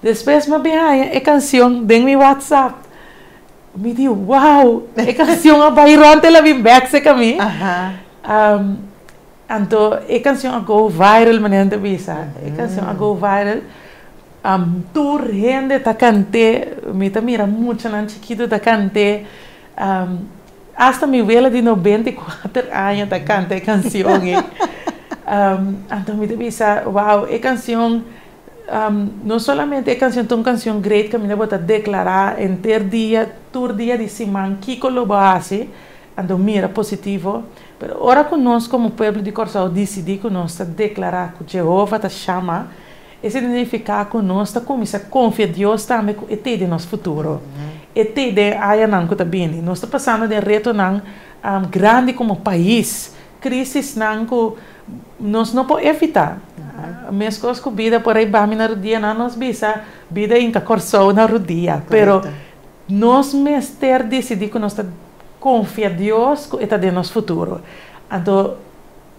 Speaker 4: Despues mi a bin haña e cancion den mi WhatsApp. Mi di, wow, e cancion a bai rond el a bin bek cerca mi. Anto e cancion a go viral, manera nan ta bisa. E cancion a go viral. Tur hende ta cant'é. Mi ta mira muchanan chikitu ta cant'é. Hasta mi wela di 94 aña ta canta e cancion ei. Anto mi ta bisa, wow, e cancion. No solamente e canción ta un canción great caminda bo ta declara henter dia, tur dia di siman kico lo bo haci, anto mira positivo, pero ora cu nos como pueblo di Corsou dicidi cu nos ta declara cu Jehova ta shama, esey ta nifica cu nos ta cuminsa confia Dios tambe cu e t'ey den nos futuro, e t'ey den añanan cu ta bini. Nos ta pasando den retonan grandi como pais, Crisisnan cu nos no por evita. Mescos cu bida por ey bami na rudia nan nos bisa bida inca Corsou na rudia. Pero nos mester dicidi cu nos ta confia Dios cu e ta den nos futuro. Anto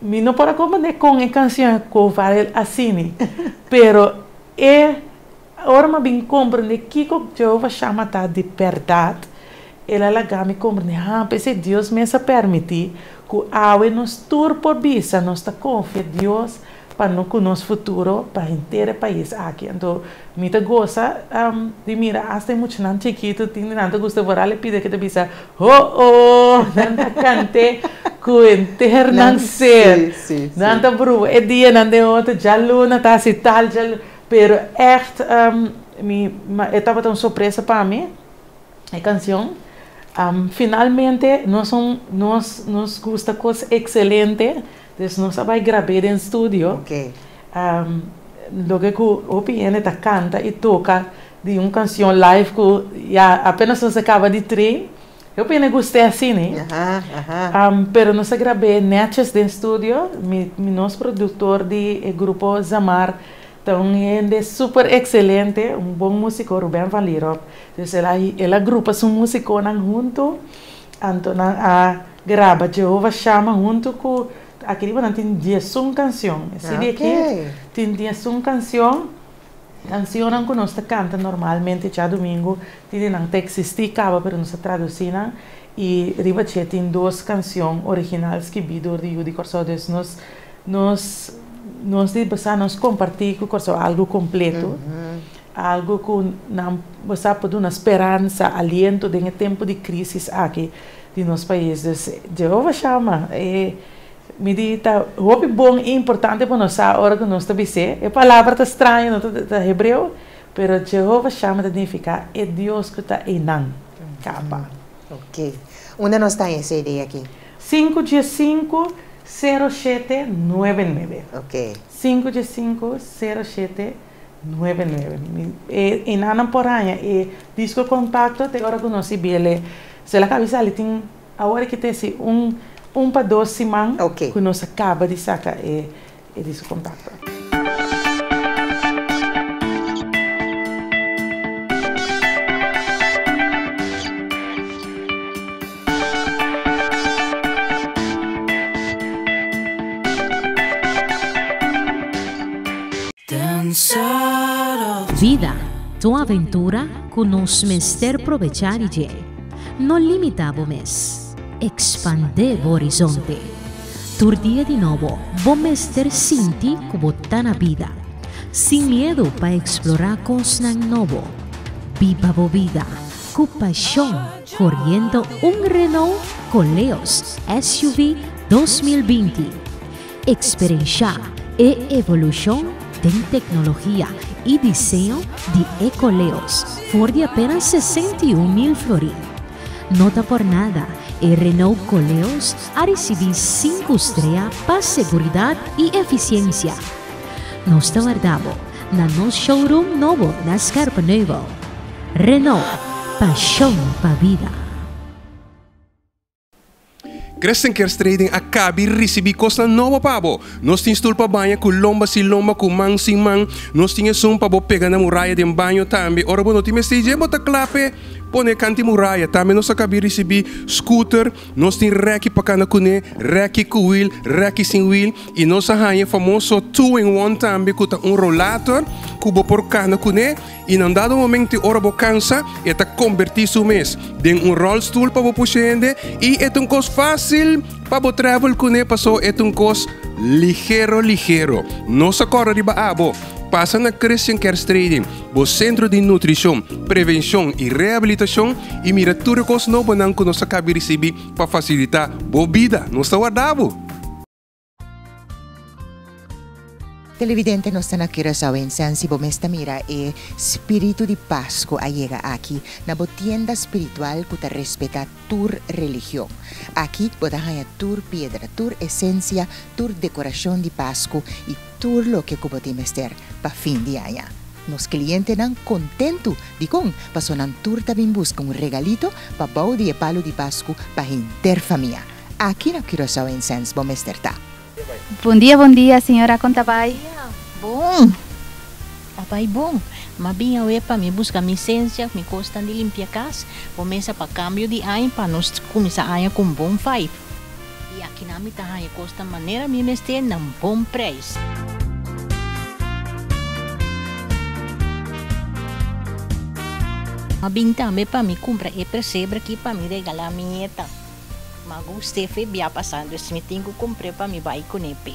Speaker 4: mi no por a comprende con e cancion a go viral asini. Pero e ora mi a bin comprende kico Jehovah Shammah ta di berdad. El a laga mi komprendé, Ha, p'esei Dios mes a permití ku awe nos tur por bisa nos ta konfia Dios pa no ku nos futuro pa henter e pais aki. Anto mi ta gosa di mira asta e muchanan chikitu tin di nan ta gusta vooral e pida ke ta bisa, Ho-oh! Nan ta kant'é ku henter nan ser. Nan ta brua e dianan den otro, djaluna ta hasi tal, djaluna. Pero ègt mi e tabata un sorpresa pa mi. E cancion. Finalmente nos un nos nos gusta cos excelente, dus nos a bay grab'é den studio. Loke cu hopi hende ta canta y toca di un cancion live cu ya apenas nos a caba di train, hopi hende gust'é asina. Pero nos a grab'é netjes den studio, mi nos productor di e grupo Zamar Ta un hende super excelente, un bon musico, Ruben van Lierop. Dus el a el a grupa su musiconan hunto, anto nan a graba Jehovah Shammah hunto cu, aki riba nan tin 11 cancion. E CD aki tin 11 cancion, cancionnan cu nos ta canta normalmente djadumingu, tin di nan ta existi caba pero nos a traduci nan, y riba dje tin dos cancion original skibi door di Yu di Corsou. Dus nos Nos nos di basa nos kompartí ku Kòrsou algu kompleto, algu ku nan basa por duna speransa, aliento den e tempu di krísis aki. di nos pais. Dus Jehovah Shammah e mi di ta hopi bon i importante pa nos sa ora ku nos ta bis'é. E palabra ta straño, no ta hebreo, pero Jehovah Shammah ta nifiká e Dios ku ta einan. Kaba.
Speaker 2: Ok. Unda nos ta haña e CD aki?
Speaker 4: Sinku diesinku sero shete nuebe nuebe.
Speaker 2: Ok.
Speaker 4: Sinku diesinku sero shete nuebe nuebe. E enanan por haña e disko kompakto te ora ku nos i biele. Se la kabi sali tin awor ki ta esi un un pa dos siman ku nos a kaba di saka e e disko kompakto.
Speaker 5: Bida ta un aventura ku nos mester probechá di dje. No limitá bo mes, ekspandé bo horizonte. Tur dia di nobo bo mester sinti ku bo ta na bida, sin miedu pa eksplorá kosnan nobo. Biba bo bida ku pashon koriendo un Renault Koleos SUV 2020. Eksperenshá e evolushon den teknologia i diseño di e Koleos for di apenas 61 mil florin. No ta por nada e Renault Koleos a risibí sinku strea pa seguridat i efisiensia. Nos ta warda bo na nos showroom nobo na Scherpenheuvel. Renault, pashon pa bida.
Speaker 9: Christian Cares Trading a kabi risibí kosnan nobo pa bo. Nos tin stul pa baña ku lomba sin lomba, ku man sin man. Nos tin esun pa bo pega na muraya den baño tambe. Ora bo no tin mester dje, bo ta kla p'e pone kanti muraya. Tambe nos a kabi risibí scooter. Nos tin rèki pa kana kuné, rèki ku wil, rèki sin wil. I nos a haña e famoso two in one tambe ku ta un rollator ku bo por kana kuné. I na un dado momento ora bo kansa, e ta kombertí su mes den un ròlstul pa bo pusha hende i e ta un kos fásil pa bo travel kuné pasó e ta un kos ligero ligero. Nos a kòrda riba abo. Pasa na Christian Cares Trading, bo sentro di nutrishon, prevenshon i rehabilitashon i mira tur e kos nobonan ku nos a kabi risibí pa fasilitá bo bida. Nos ta warda bo!
Speaker 2: Televidente nos ta na Curaçao en San si bo mes ta mira e spiritu di Pascu a yega aki na bo tienda spiritual cu ta respeta tur religion. Aki bo ta haña tur piedra, tur esencia, tur decoracion di Pascu y tur loke cu bo tin mester pa fin di aña. Nos clientenan contentu dicon paso nan tur ta bin busca un regalito pa bou di e palu di Pascu pa henter famia. Aki na Curaçao en Sense bo mester ta.
Speaker 10: Bon dia bon dia señora con ta bay?
Speaker 11: Bon ta bay bon ma bin awe pa mi busca mi sensia mi cosnan di limpia cas bo mesa pa cambio di aña pa nos cuminsa aña cu un bon vibe y akinan mi ta haña cosnan manera mi mester na un bon prijs. Ma bin tambe pa mi cumpra e pesebre aki pa mi regala mi nieta. Ma gust'é fe bia pasá, dus mi tin ku kumpr'é pa mi bai kuné p'e.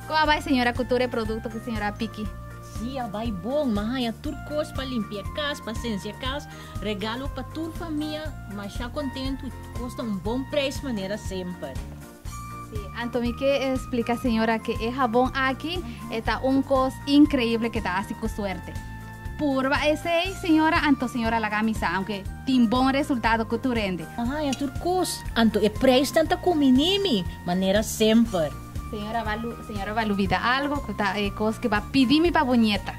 Speaker 10: Kon a bai señora ku tur e produkto ku señora a piki?
Speaker 11: Sí, a bai bon. M'a haña tur kos pa limpia kas, pa sensia kas, regalo pa tur famia. Masha kontentu, kosta un bon preis manera semper.
Speaker 10: Sí, anto mi ke splika señora ke e habon aki e ta un kos inkreibel ke ta hasi ku suerte. Purba esei señora, anto señora laga mi sa, aunke tin bon resultado ku tur hende.
Speaker 11: A haña tur kos, anto e preisnan ta kuminí mi, manera semper.
Speaker 10: Señora ba lu, señora ba lubida algo ku ta e kos ke ba pidi mi pa bo nieta.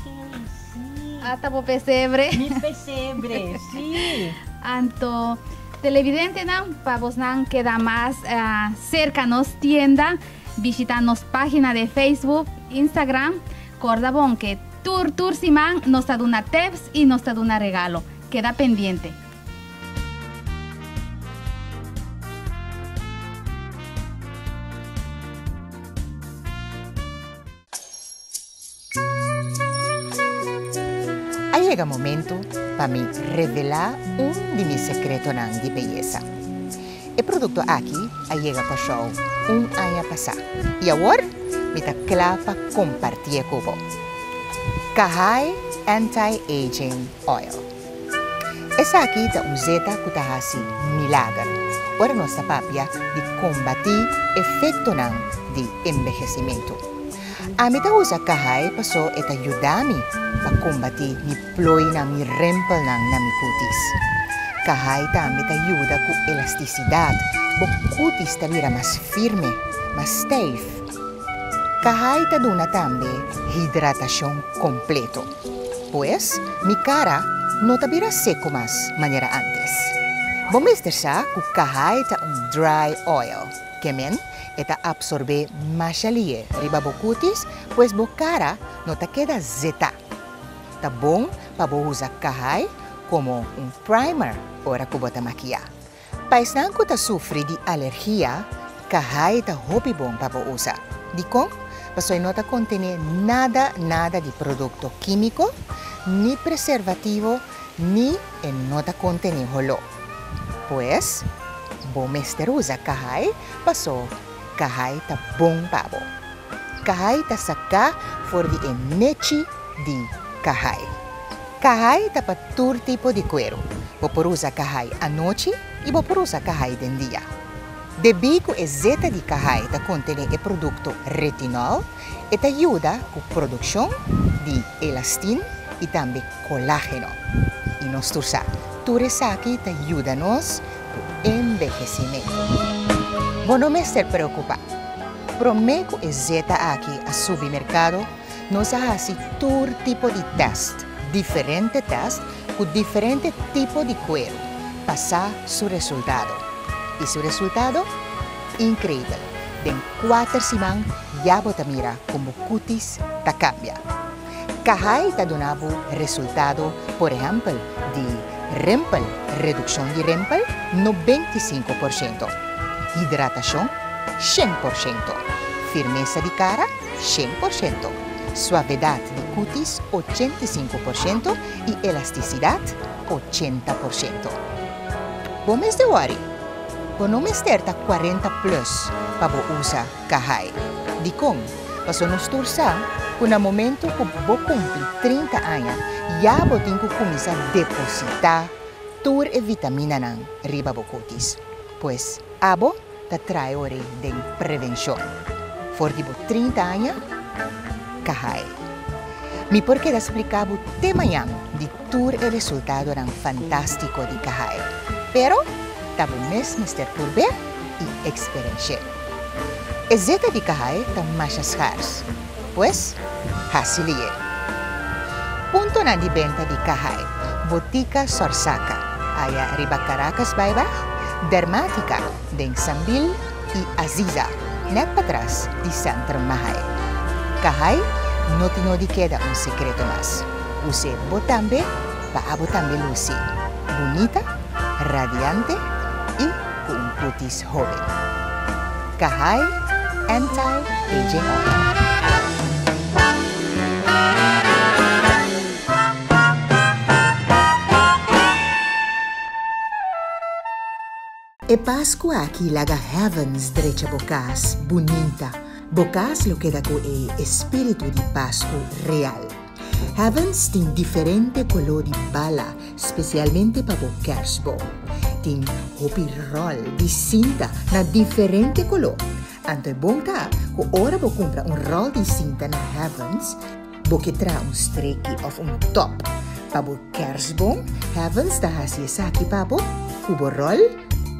Speaker 11: Ey, sí.
Speaker 10: Ata bo pesebre.
Speaker 11: Mi pesebre, sí.
Speaker 10: Anto, televidentenan, pa bosnan keda mas serka nos tienda, bishita nos pagina de Facebook, Instagram. Korda bon ke tur tur siman nos ta duna tips y nos ta duna regalo. Keda pendiente.
Speaker 2: A yega momento pa mi revelá un di mi sekretonan di beyesa. E produkto aki a yega Kòrsou un aña pasá i awor mi ta kla pa kompartié ku bo. Kahai Anti-Aging Oil. Esaki ta un zeta ku ta hasi milager ora nos ta papia di kombatí efektonan di enbehesimentu. Ami ta usa Kahai paso e ta yuda mi pa kombatí mi plooinan, mi rempelnan na mi kutis. Kahai tambe ta yuda ku elastisidat, bo kutis ta bira mas firme, mas stijf. Kahai ta duna tambe hidratashon kompleto. Pues, mi kara no ta bira seku mas manera ántes. Bo mester sa ku kahai ta un dry oil, ke men e ta apsorbé masha lié riba bo kutis, pues bo kara no ta keda zetá. Ta bon pa bo usa kahai komo un primer ora ku bo ta makiá. Pa esnan ku ta sufri di alergia, kahai ta hopi bon pa bo usa. Dikon? Pasobra e no ta kontené nada nada di produkto kímiko, ni preservativo, ni e no ta kontené holó. Pues, bo mester usa kahai paso kahai ta bon pa bo. Kahai ta saká for di e nechi di kahai. Kahai ta pa tur tipo di kueru. Bo por usa kahai anochi i bo por usa kahai den dia. Debí ku e zeta di kahai ta kontené e produkto retinol, e ta yuda ku produkshon di elastin i tambe kolágeno. I nos tur sa, tur esaki ta yuda nos ku enbehesimentu. Bo no mester preokupá. Promé ku e zeta aki a subi merkado, Nos a hasi tur tipo di tèst, diferente tèst ku diferente tipo di kueru, pa sa su resultado. I su resultado? Inkreibel! Den kuater siman ya bo ta mira kon bo kutis ta kambia. Kahai ta duna bo resultado, por ehèmpel, di rempel, redukshon di rempel, 95%, hidratashon, 100%, firmesa di kara, 100%, suavedat di kutis 85% i elastisidat 80%. Bo mester wòri? Bo no mester ta 40 plus pa bo usa Kahai. Dikon? Paso nos tur sa ku na momentu ku bo kumpli 30 aña ya bo tin ku kuminsá depositá tur e vitaminanan riba bo kutis. Pues abo ta trae ori den prevenshon. For di bo 30 aña, Kahai. Mi por keda splika bo te mañan di tur e resultadonan fantástiko di Kahai. Pero ta bo mes mester purb'é i eksperensh'é. E zeta di Kahai ta masha skars, pues hasi lié. Puntonan di benta di Kahai, Botika Sorsaka, aya riba Caracas Baibag, Dermatica den Sambil i Aziza, nèt patras di Centrum Mahay. Kahai no tin no di keda un sekreto mas. Us'é bo tambe pa abo tambe lusi bunita, radiante i ku un kutis hóben. Kahai Anti-Aging Oil. E Pasku aki laga Heavens drecha bo kas bunita. Bo kas lo keda ku e espíritu di Pasku real. Heavens tin diferente koló di bala spesialmente pa bo kerstboom. Tin hopi ròl di sinta na diferente koló. Anto e bon ta ku ora bo kumpra un ròl di sinta na Heavens, Bo ke traha un streki òf un tòp pa bo kèrsboom? Heavens ta hasi esaki pa bo ku bo ròl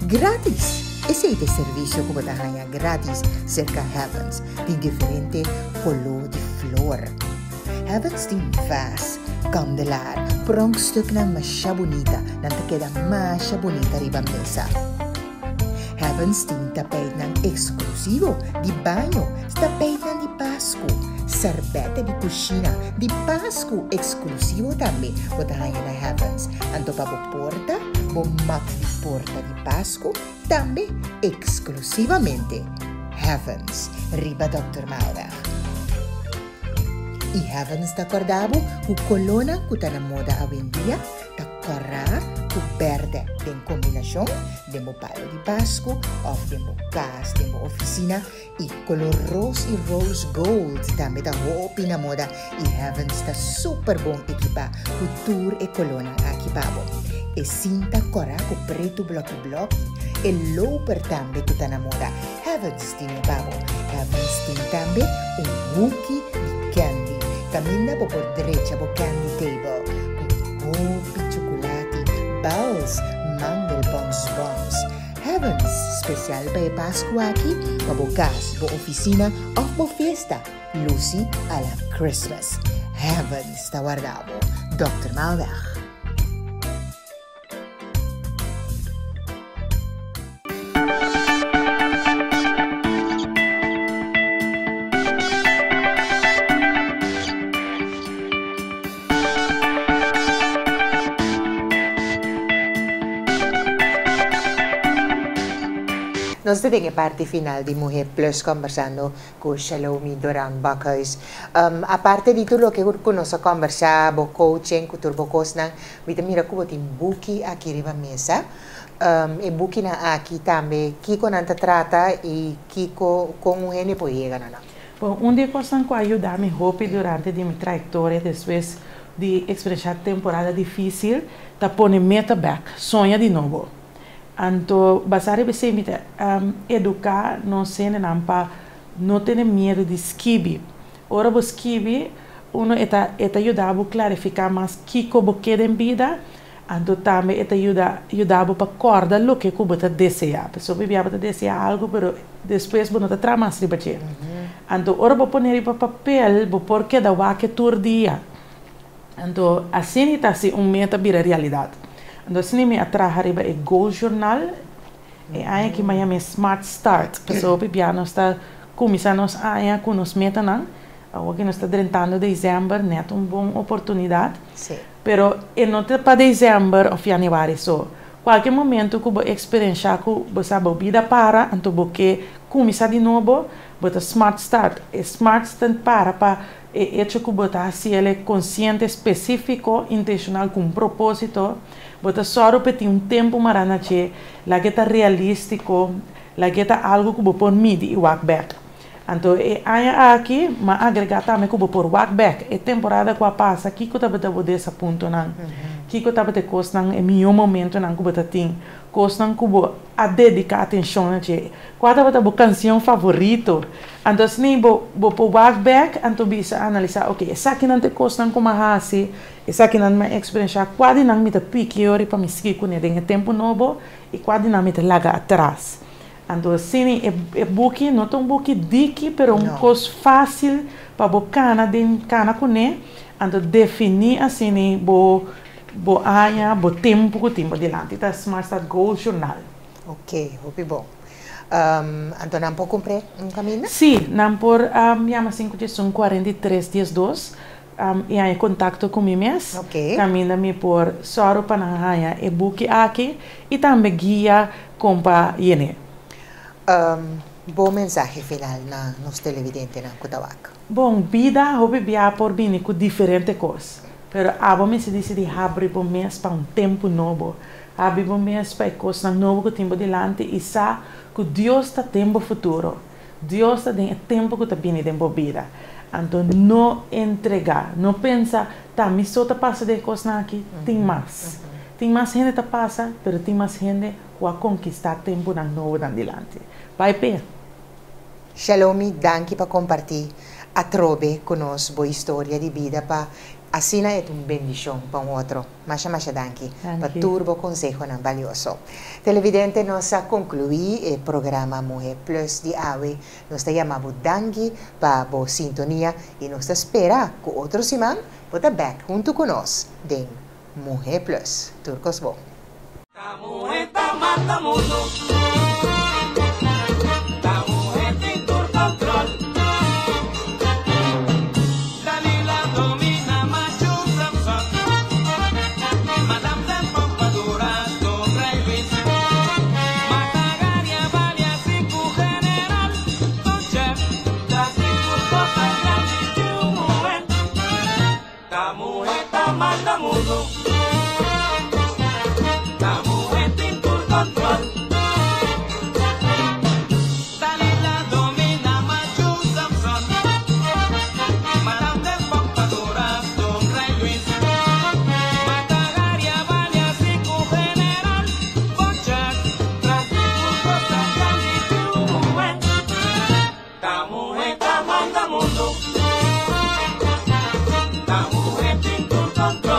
Speaker 2: grátis! Esei ta e servisio ku bo ta haña grátis serka Heavens. Tin diferente koló di flor. Heavens tin vas, kandelaar, pronkstuknan masha bunita. Nan ta keda masha bunita riba mesa. Heavens tin tapijtnan eksklusivo di baño, tapijtnan di Pasku, sèrbètè di kushina di Pasku eksklusivo tambe bo ta haña na Heavens. Anto pa bo porta, bo mat di porta di Pasku tambe eksklusivamente Heavens riba Dòkter Maalweg. I Heavens ta kòrda bo ku kolónan ku ta na moda awendia ta kòrá ku. ku bèrdè den kombinashon den bo palu di Pasku òf den bo kas, den bo ofisina i kolor ros i rose gold tambe ta hopi na moda i Heavens ta super bon ekipá ku tur e kolónan aki pa bo. E sinta kòrá ku pretu blòki blòki, e loper tambe ku ta na moda, Heavens tin e pa bo. Heavens tin tambe un huki di candy kaminda bo por drecha bo candy table ku hopi chukulati, balls, mangel bons bons. Heavens, spesial pa e Pasku aki pa bo kas, bo ofisina òf bo fiesta lusi a la Christmas. Heavens ta warda bo. Dòkter Maalweg. Nos ta den e parti final di Muher Plus kombersando ku Shalomi Doran Bakhuis. Aparte di tur loke ku nos a kombersá, bo coaching ku tur bo kosnan, Mi ta mira ku bo tin buki aki riba mesa. E bukinan aki tambe kiko nan ta trata i kiko kon un hende por yega na nan?
Speaker 4: Bon, un di e kosnan ku a yuda mi hopi durante di mi trayektoria despues di eksperenshá temporada difísil ta pone meta bèk, soña di nobo. Anto basá riba esei mi ta eduká nos hendenan pa no tene miedu di skibi. Ora bo skibi, uno e ta e ta yuda bo klarifiká mas kiko bo ke den bida, anto tambe e ta yuda yuda bo pa kòrda loke ku bo ta deseá. Pasobra hopi bia bo ta deseá algu pero despues bo no ta traha mas riba dje. Anto ora bo pone riba papel bo por keda wak e tur dia. Anto asina ta si un meta bira realidat. Anto asina mi a traha riba e goal journal. E aña aki mi a yama e Smart Start, pasobra hopi bia nos ta kuminsá nos aña ku nos metanan. Awor ku nos ta drentando desèmber, nèt un bon oportunidat. Pero e no ta pa desèmber òf yanüari so. Kualke momentu ku bo eksperenshá ku bo sa bo bida para, anto bo ke kuminsá di nobo, bo ta Smart Start. E Smart ta para pa e echo ku bo ta hasi el e konsiente, spesífiko, intenshonal ku un propósito. Bo ta sòru pa e tin un tempu mará na dje, laga e ta realístiko, laga e ta algu ku bo por midi i wak bèk. Anto e aña aki m'a agregá tambe ku bo por wak bèk e temporada ku a pasa, kiko tabata bo desapuntonan, kiko tabata e kosnan, e mihó momentonan ku bo ta tin, kosnan ku bo a dediká atenshon na dje, kua tabata bo kansion favorito. Anto asina bo bo por wak bèk anto bisa analisá, oke esakinan ta e kosnan ku m'a hasi, Esakinan mi a eksperenshá kua di nan mi ta piki ora pa mi sigui kuné den e tempu nobo i kua di nan mi ta laga atras. Anto asina e buki no ta un buki diki pero un kos fásil pa bo kana den kana kuné, anto definí asina bo bo aña, bo tempu ku tin bo dilanti. Ta Smart Start Goals Journal.
Speaker 2: Oke, hopi bon. Anto nan por kumpr'é un kaminda?
Speaker 4: Sí, nan por yama 511 43 12. I haña kontakto ku mi mes. Kaminda mi por sòru pa nan haña e buki aki i tambe guia kon pa yen'é.
Speaker 2: Bo mensahe final na nos televidentenan ku ta wak.
Speaker 4: Bon, bida hopi bia por bini ku diferente kos, pero abo mester disidí habri bo mes pa un tempu nobo. Habri bo mes pa e kosnan nobo ku tin bo dilanti i sa ku Dios ta den bo futuro. Dios ta den e tempu ku ta bini den bo bida. Anto no entregá. No pensa, Ta mi so ta pasa den e kosnan aki. Tin mas. Tin mas hende ta pasa, pero tin mas hende ku a konkistá tempunan nobonan dilanti. Bai p'e!
Speaker 2: Shalomi, danki pa kompartí atrobe ku nos bo historia di bida pa asina e ta un bendishon pa un otro. Masha masha danki pa tur bo konsehonan balioso. Televidente nos a konkluí e programa Muhé Plus di awe. Nos ta yama bo danki pa bo sintonia i nos ta spera ku otro siman bo ta bèk huntu ku nos den Muhé Plus. Tur kos bon.
Speaker 1: Ta muhe ta manda mundo. Ta muhe tin tur control. Dalila domina machu Samson. Madame den pompadura con Rey Luis. Mata Garia balia sinku general. Don chef ta sinku cosa grandi di un muhe. Ta muhe ta manda mundo. control.